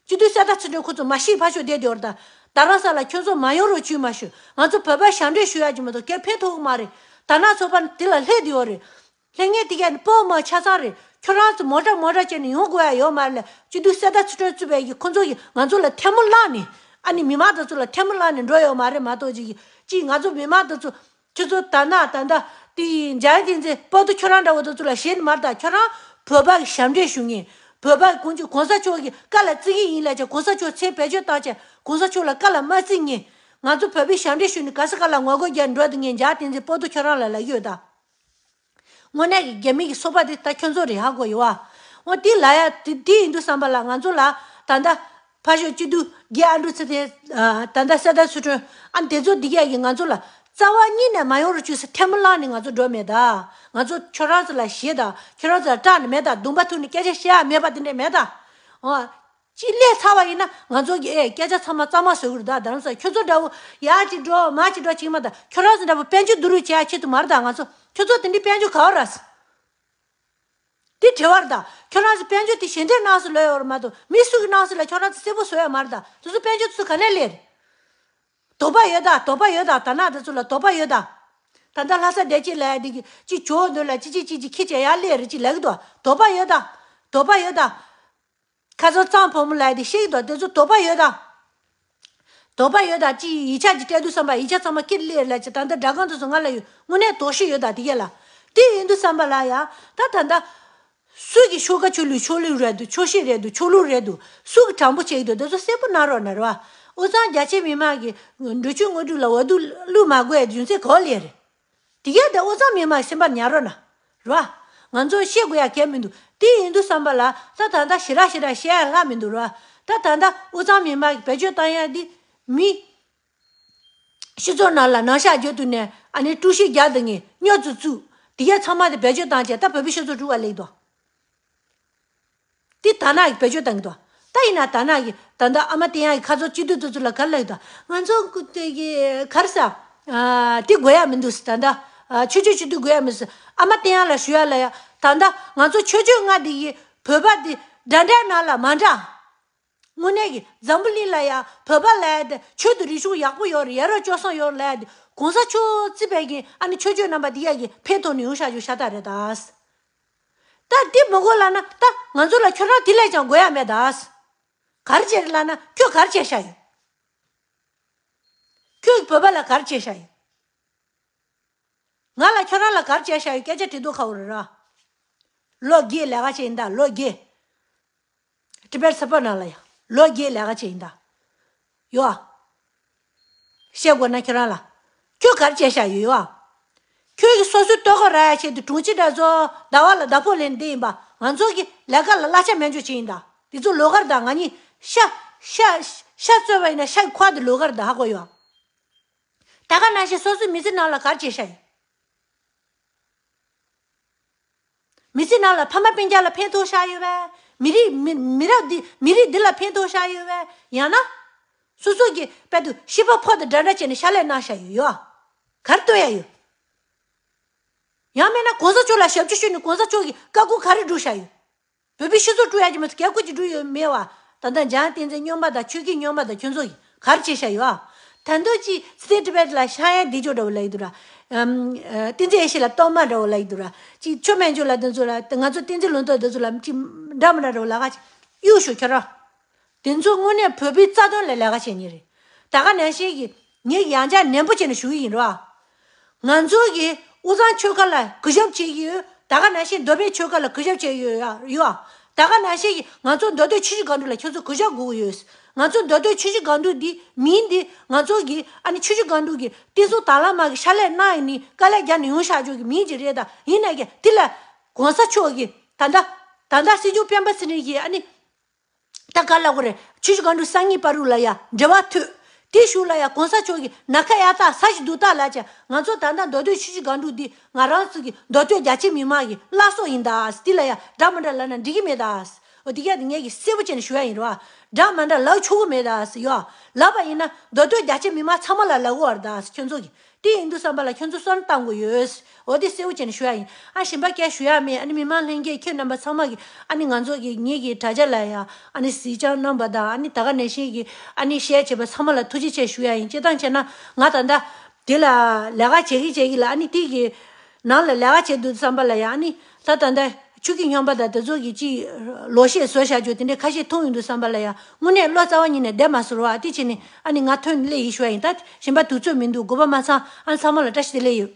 ད། སྤྱི་འཐུས་གསེར་རྟ་ཚུལ་ཁྲིམས་ཁོ་ཚོ་མ་ཤི་ཕར་ཞོག་བསྡད་དེ་ཡོད་རེད་ད། རྡ་རམ་ས་ལ་ཁྱོད་ཚོ་མ་ཡོང་རོགས་བྱོས་མ་ཞུ། ང་ཚོ་བོད་པ་ཞབས་འདྲེན་ཞུ་ཡག་ཅིག་མ་གཏོགས་སྐད་འཕེན་ཐུབ་ཀྱི་མ་རེད། དར་ནག་ཚོགས་པ་དེ་ལ་སླེབས་བསྡད་ཡོད་རེད། སླེབས་མཁན་དེ་གས་ནི་སྤོ་མ་ཆ་ཚང་རེད། ཁྱོད་རང་ཚོ་མོ་ཊ་མོ་ཊ་བྱས་ནས་ཡོང་དགོས་ཡ་ཡོད་མ་རེད་ལབ། སྤྱི་འཐུས་གསེར་རྟ་ཚུལ་ཁྲིམས་གཙོས་པའི་གི་ཁོ་ཚོ་གིས་ང་ཚོ་ལ་ཐལ་མོ་བསླངས་ནས་ཨ་ནི་མི་མང་དེ་ཚོ་ལ་ཐལ་མོ་བསླངས་ནས་འགྲོ་ཡོད་མ་རེད་མ་གཏོགས་ཅིག་གིས་ཅིག་ང་ཚོ་མི་མང་དེ་ཚོ་ཁྱོད་ཚོ་དར་ནག་ད་ལྟ་དེ་འཇར་བསྟན་འཛིན་སྤོ་ཏོ་ཁྱོད་རང་འདྲ་བོ་དེ་ཚོ་ལ་ཞེད་ནི་མ་རེད་ད། ཁྱོད་རང་བོད་པ་གི་ཞབས་འདྲེན་ཞུ་མཁན། བོད་པ་གི་ཀུན་སྤྱོད་གོང་ས་མཆོག་གི་བཀའ་ལ་བརྩི་གི་ཡིན་ལབ་བྱས་གོང་ས་མཆོག་མཚན་བེད་སྤྱོད་བཏང་བྱས་གོང་ས་མཆོག་ལ་བཀའ་ལ་མ་བརྩི་མཁན། ང་ཚོ་བོད་པའི་ཞབས་འདྲེན་ཞུས་ནས་ག་ས་ག་ལ་ངོ་རྒོལ་རྒྱག་འགྲོ་དུས་ངས་འཇར་བསྟན་འཛིན་པོ་ཏོ་ཁྱོད་རང་ལ་ལབ་ཀྱི་ཡོད་ད། དངོས་གནས་ཀྱི་རྒྱ་མི་གི་སོ་པ་དེ་ད་ཁྱོད་ཚོ་རེད་ཧ་གོ་ཡོད་བ། འོ་དེ་ལ་ཡ་དེ་དེ་ཡིན་དུས་བསམ་པ་ལ་ང་ཚོ་ལ་ད་ལྟ་ཕ་ཤོ་སྐྱིད་སྡུག་རྒན་ཨ་འབྲུག་ཚེ་བརྟན། ད་ལྟ་གསེར་རྟ་ཚུལ་ཁྲིམས། ཨ་དེ་ཚོ་འདི་གས་ཀྱིས་ང་ཚོ་ལ་རྩ་བ་ཉིད་ནས་མ་ཡོང་རུ་བཅུག་ས་ཐལ་མོ་བསླངས་ནས་ང་ཚོ་འགྲོ་མེད་ད། ང་ཚོ་ཁྱོད་རང་ཚོ་ལ་ཞེད་ད། ཁྱོད་རང་ཚོ་ལ་སྐྲག་ནས་མེད་ད། མདུན་པ་ཐུག་ནས་སྐད་ཆ་བཤད་ཡ་མེད་པ་དེ་འདྲས་མེད་ད། འོ། ཅིག་སླེབས་ཚར་བ་ཡིན་ན་ང་ཚོ་གི་ཨེ་སྐད་ཆ་ཚང་མ་གཙང་མ་བཟོ་གི་རེད་ད། ད་རང་ཚོ་ཁྱོད་ཚོ་འདྲ་བོ་ཡར་ཅིག་འགྲོ་མར་ཅིག་འགྲོ་ཅིག་མ་ད། ཁྱོད་རང་ཚོ་འདྲ་བོ་དཔལ་འབྱོར་བསྡུ་རུབ་བྱེད་ཡ་ཆེད་དུ་མ་རེད་ད། ང་ཚོ་ཁྱོད་ཚོ་དེ་འདྲའི་དཔལ་འབྱོར་ག་བ་ར་སི། དེ་དྲི་བ་རེད་ད། ཁྱོད་རང་ཚོ་དཔལ་འབྱོར་དེ་ཞལ་འདེབས་གནང་སུ་ལོས་ཡོད་རེད་མ་གཏོགས་མི་སུ་གི་གནང་སུ་ལ་ཁྱོད་རང་ཚོ་གསལ་པོ་བཟོ་ཡ་མ་རེད་ད། དེ་ཚོ་དཔལ་འབྱོར་དེ་ཚོ་ག་ནས་སླེབས་རེད། དོགས་པ་ཡོད་ད། དོགས་པ་ཡོད་ད། ད་ན་དེ་ཚོ་ལ་དོགས་པ་ཡོད་ད། ད་ལྟ་ལྷ་ས་བདེ་སྐྱིད་ལ་ཡ་དེ་གི་ཅིག་ཇོ་བོ་འདོད་ལ་ཅི་ཅི་ཅི་ཅི་ཁྱི་བྱས་ཡ་སླེབས་རེད་ཅིག་ལབ་གི་འདུག་དོགས་པ་ཡོད་ད། དོགས་པ་ཡོད་ད། ཁ་སང་གཙང་བུ་མོ་ལགས་དེ་བཤད་ཀྱི་འདུག་དེ་ཚོ་དོགས་པ་ཡོད་ད། དོགས་པ་ཡོད་ད། ཅི་ཡིག་ཆ་ཅིག་སྤྲད་དུས་བསམ་པ་ཡིག་ཆ་ཚང་མ་ཁྱེར་སླེབས་ལ་ཅི། ད་ལྟ་སྒྲ་སྒང་དེ་ཚོ་ང་ལ་ཡོད། དངོས་གནས་དོགས་གཞི་ཡོད་ད་དེ་གས་ལ། དེ་ཡིན་དུས་བསམ་པ་ལ་ཡ་ད་ད་ལྟ་སུ་གི་ཤོག་ཁ་ཆོ་ལུས་ཆོ་ལུས་རེད་འདུག་ཆོ་ཤེས་རེད་འདུག་ཆོ་ལུགས་རེད་འདུག་སུ་གི་དྲང་པོ་བྱེད་ཀྱི་འདུག་དེ་ཚོ་གསལ་པོ་གནང་རོགས་གནང་རོགས། དབུས་གཙང་རྒྱ་ཆེ་མི་མང་གི་འགྲོ་ཆོས་དངོས་གྲུབ་ལ་འོས་བསྡུ་བླུག་མ་དགོས་ཡ་རྒྱུ་མཚན་ག་བ་ལས་རེད། དེ་གས་དེ་དབུས་གཙང་མི་མང་སེམས་པ་ཉར་རོགས་གནང་། རེད་བ། ང་ཚོ་བཤད་དགོས་ཡ་གལ་མི་འདུག་དེ་ཡིན་དུས་བསམ་པ་ལ་ད་ད་ལྟ་ཞེ་དྲག་ཞེ་དྲག་བཤད་ཡ་ལྷག་མི་འདུག་རེད་བ། ད་ད་ལྟ་དབུས་གཙང་མི་མང་གིས་བེད་སྤྱོད་བཏང་ཡ་འདི་མི་སྤྱི་ཚོགས་ནང་ལ་ནང་ཤག་རྒྱག་དུས་ནས་ཨ་ནི་དཀྲུག་ཤིང་རྒྱག་དེ་ངས་སྨྱོ་ཚུལ་བཙུགས་དེ་གས་ཚང་མ་དེ་བེད་སྤྱོད་བཏང་བྱས་ད་བོད་པའི་སྤྱི་ཚོགས་དཀྲུག་པ་སླེབས་འདུག་དེ་དར་ནག་གིས་བེད་སྤྱོད་བཏང་གི་འདུག་ད་ཡིན་ན་དར་ནག་གིས་ད་ལྟ་ཨ་མ་བསྟན་ཡག་གི་ཁ་ཚོ་སྤྱི་འཐུས་དེ་ཚོ་ལ་ག་རེ་ལབ་ཀྱི་འདུག་ང་ཚོ་སྐུ་དེ་གི་ག་རེ་ཟ། ཨ་དེ་དགོས་ཡ་མི་འདུག་ད་ལྟ་ཨ་ཆོས་ཕྱོགས་སྤྱི་འཐུས་དགོས་ཡ་མི་འདུག་ཨ་མ་བསྟན་ཡག་ལ་ཞུ་ཡ་ལ་ཡ། ད་ལྟ་ང་ཚོ་ཆོས་ཕྱོགས་ལྔ་དེ་གི་བོད་པ་དེ་འདྲ་འདྲ་ནང་ལ་མ་འདྲ། དངོས་གནས་ཀྱི་འཛམ་བུ་གླིང་ལ་ཡ་བོད་པ་ལ་ཡ་དེ་ཆོས་དང་རིག་གཞུང་ཡག་པོ་ཡོད་རེད། ཡ་རབས་སྤྱོད་བཟང་ཡོད་རེད་ལབ་ཡ་དེ་གོང་ས་མཆོག་རྩིས་པའི་གི་ཨ་ནི་ཆོས་ཕྱོགས་རྣམ་པ་དེ་ཡ་གི་ཕན་ཐོགས་ནས་ཡོང་བཞག་རྒྱུ་ཤ་སྟག་རེད་ད། ད་འདི་མི་དགོས་ལབ་ན་ད་ང་ཚོ་ལ་ཁྱོད་རང་དེ་ལས་ཀྱང་དགོས་ཡ་མེད་ད། ག་རེ་བྱས་རེད་ལབ་ན་ཁྱོད་ག་རེ་བྱས་བཞག་ཡོད། ཁྱོད་ཀྱིས་བོད་པ་ལ་ག་རེ་བྱས་བཞག་ཡོད། ང་ལ་ཁྱོད་རང་ལ་ག་རེ་བྱས་བཞག་ཡོད། སྐད་ཆ་དྲི་དོ་ཁ་བོ་རེད་ར། ལོ་བརྒྱད་ལས་ཀ་བྱས་ཡིན་ད་ལོ་བརྒྱད། ཊི་བེཊ་ས་པ་ནང་ལ་ཡ་ལོ་བརྒྱད་ལས་ཀ་བྱས་ཡིན་ད། ཡོ། བཤད་དགོས་ན་ཁྱོད་རང་ལ། ཁྱོད་ག་རེ་བྱས་བཞག་ཡོད་ཡོ། ཁྱོད་ཀྱིས་སོ་སོའི་ལྟོ་གོས་རག་ཡ་ཆེད་དུ་དྲུང་ཆེ་འདྲ་ཚོ་ཟླ་བ་ལ་ཟླ་ཕོགས་ལེན་བསྡད་ཡིན་པ། ང་ཚོ་གི་ལས་ཀ་ལ་གླ་ཆ་མེད་འཇོག་བྱས་ཡིན་ད། དེ་ཚོ་ལོགས་ཀར་ད་ང་གཉིས་ཤ་ཤ་ཤ་བཙོས་པ་ཡིན་ན་ཤ་གི་ཁོག་དེ་ལོགས་ཀར་ད་ཧ་གོ་ཡོ། ད་ག་ནང་བཞིན་སོ་སོའི་མི་ཚེ་ནང་ལ་ག་རེ་བྱས་བཞག་ཡོད། མི་ཚེ་ནང་ལ་ཕ་མ་སྤུན་ཀྱག་ལ་ཕན་ཐོགས་བཞག་ཡོད་པས། མི་རིགས་མི་མི་རབས་འདི་མི་རིགས་འདི་ལ་ཕན་ཐོགས་བཞག་ཡོད་པས། ཡང་ན། སོ་སོ་གི་དཔལ་དུ་ཤི་བ་ཕོ་དང་འདྲ་འདྲ་བྱས་ནས་ཕྱག་ལས་གནང་བཞག་ཡོད་ཡོད། ག་རེ་སྟོན་ཡ་ཡོད། ཡང་མིན་ན་གོང་ས་མཆོག་ལ་ཞབས་ཕྱི་ཞུས་ནས་གོང་ས་མཆོག་གིས་བཀའ་བཀོད་ག་རེ་སྒྲུབ་བཞག་ཡོད། བོད་པའི་སྤྱི་ཚོགས་དཀྲུག་ཡ་གི་མི་ཚོ་གལ་ཁུ་ཅིག་སྒྲུབ་ཡོད་མེད་བ། ད་ལྟ་འཇང་བསྟན་འཛིན་སྨྱོན་པ་དང་ཆོས་སྐྱིད་སྨྱོན་པ་དང་ཁྱོད་ཚོ་གིས་ག་རེ་བྱས་བཞག་ཡོད་ཨ། ད་འདོད་ཀྱི་ཚེ་ཊི་བེཊ་ལ་ཤ་ཡ་འདི་ཅོ་འདྲ་བོ་ལ་ཡི་འདུག་ར། ཨམ། ཨ། བསྟན་འཛིན་ཡེ་ཤེས་ལ་གཏོར་མ་འདྲ་བོ་ལ་ཡི་འདུག་ར། ཅིག་ཆོས་སྨན་ཆོས་ལ་འདི་ཚོ་ལ་ང་ཚོ་བསྟན་འཛིན་ལུང་རྟོགས་འདི་ཚོ་ལ་ཅིག་འདྲ་མི་འདྲ་འདྲ་བོ་ལ་ག་ཅིག་གཡུག་ཞོག་ཁྱོད་རང་། དེ་ཚོ་དངོས་གནས་བོད་པའི་རྩ་དོན་ལ་ལས་ཀ་བྱེད་མཁན་རེད། ད་ག་ནང་བཞིན་གྱི་ངས་ཡང་བསྐྱར་ནན་པོ་བྱས་ནས་ཞུ་གི་ཡིན་རོ། ང་ཚོ་གིས་དབུས་གཙང་ཆོལ་ཁ་ལ་གུས་ཞབས་བྱེད་ཀྱི་ཡོད། ད་ག་ནང་བཞིན་མདོ་སྨད་ཆོལ་ཁ་ལ་གུས་ཞབས་བྱེད་ཀྱི་ཡོད་ཡ་ཡོད། ད་ག་ནང་བཞིན་གྱི་ང་ཚོ་མདོ་སྟོད་ཆུ་བཞི་སྒང་དྲུག་ལ་ཁྱོད་ཚོ་གུས་ཞབས་དགོས་ཀྱི་ཡོད། ང་ཚོ་མདོ་སྟོད་ཆུ་བཞི་སྒང་དྲུག་འདི་མིང་འདི་ང་ཚོ་གིས་ཨ་ནི་ཆུ་བཞི་སྒང་དྲུག་གི་བསྟན་སྲུང་དྭང་བླངས་དམག་གི་ཕྱག་ལས་གནང་ཡིན་ནི་དཀའ་ལས་རྒྱབ་ནས་ཡོང་བཞག་ཆོག་གི་མིང་ཅིག་རེད། ད་ཡིན་ན་ཀྱང་དེ་ལ་གོང་ས་མཆོག་གིས་ད་ལྟ་ད་ལྟ་སྲིད་སྐྱོང་སྤེན་པ་ཚེ་རིང་གིས་ཨ་ནི། ད་ག་ལ་གོ་རེ། ཆུ་བཞི་སྒང་དྲུག་སང་ཉིན་བར་དུ་ལ་ཡ་འབྲེལ་བ་མཐུད། དེའི་གཞུག་ལ་ཡ་གོང་ས་མཆོག་གིས་ན་ཁ་ཡ་ཐག་ས་གཞི་རྡུལ་ཐག་ལ་བྱས། ང་ཚོ་ད་ལྟ་མདོ་སྟོད་ཆུ་བཞི་སྒང་དྲུག་འདི་ང་རང་ཚོ་གི་མདོ་སྟོད་རྒྱ་ཆེ་མི་མང་གི་བླ་སྲོག་ཡིན་ད། དེ་ལ་ཡ་འདྲ་མི་འདྲ་ལབ་ན་འགྲིག་གི་མེད་ད། འོ་དེ་ག་དེ་ངས་གི་གསལ་པོ་བྱས་ནས་ཞུ་ཡ་ཡིན་རོ། འདྲ་མི་འདྲ་ལབ་ཆོག་གི་མེད་ད་ཡོ། ལབ་པ་ཡིན་ན་མདོ་སྟོད་རྒྱ་ཆེ་མི་མང་ཚང་མ་ལ་ལབ་དགོས་བ་རེད་ད་ཁྱོད་ཚོ་གི། དེ་ཡིན་དུས་བསམ་པ་ལ་ཁྱོད་ཚོ་བསམ་བློ་བཏང་དགོས་ཡོད། འོ་དེ་གསལ་པོ་བྱས་ནས་ཞུ་ཡ་ཡིན། ཨ་གཞན་པ་སྐད་ཞུ་ཡ་མེད། ཨ་ནི་མི་མང་ལྷན་རྒྱས་ཁྱེད་རྣམ་པ་ཚང་མ་གི་ཨ་ནི་ང་ཚོ་གི་ངེད་ཀྱི་དྲ་རྒྱ་ལ་ཡ་ཨ་ནི་གཟིགས་སྐྱོང་གནང་པ་དང་ཨ་ནི་ད་ག་ནང་བཞིན་གྱི་ཨ་ནི་ཤེར་བྱས་པ་ཚང་མ་ལ་ཐུགས་རྗེ་ཆེ་ཞུ་ཡ་ཡིན། སྤྱིར་བཏང་བྱས་ན་ང་ད་ལྟ་དེ་ལ་ལས་ཀ་བྱེད་ཀྱི་བྱེད་ཀྱི་ལ་ཨ་ནི་དེ་གི་ནང་ལ་ལས་ཀ་བྱེད་དུས་བསམ་པ་ལ་ཡ་ཨ་ནི་ད་ད་ལྟ་ཆུ་སྐྱིད་སྨྱོན་པ་དང་དེ་ཚོ་གི་ཅིག་ལོ་ཤས་བཟོ་བྱ་རྒྱུ་དེ་འདྲའི་ཁ་ཤས་མཐོང་ཡོང་དུས་བསམ་པ་ལ་ཡ་དངོས་གནས་བློ་རྩ་བ་ཉིད་ནས་བདེ་མ་སོང་རོགས་ཨ། དེ་བྱས་ནས་ཨ་ནི་ང་ཐོན་སླེབས་ཡིན་ཞུ་ཡ་ཡིན། ད་གཞན་པ་དུས་ཚོད་མི་འདུག་དགོས་པ་མ་ཚང་ཨ་ནི་ཚང་མ་ལ་བཀྲ་ཤིས་བདེ་ལེགས་ཡོད།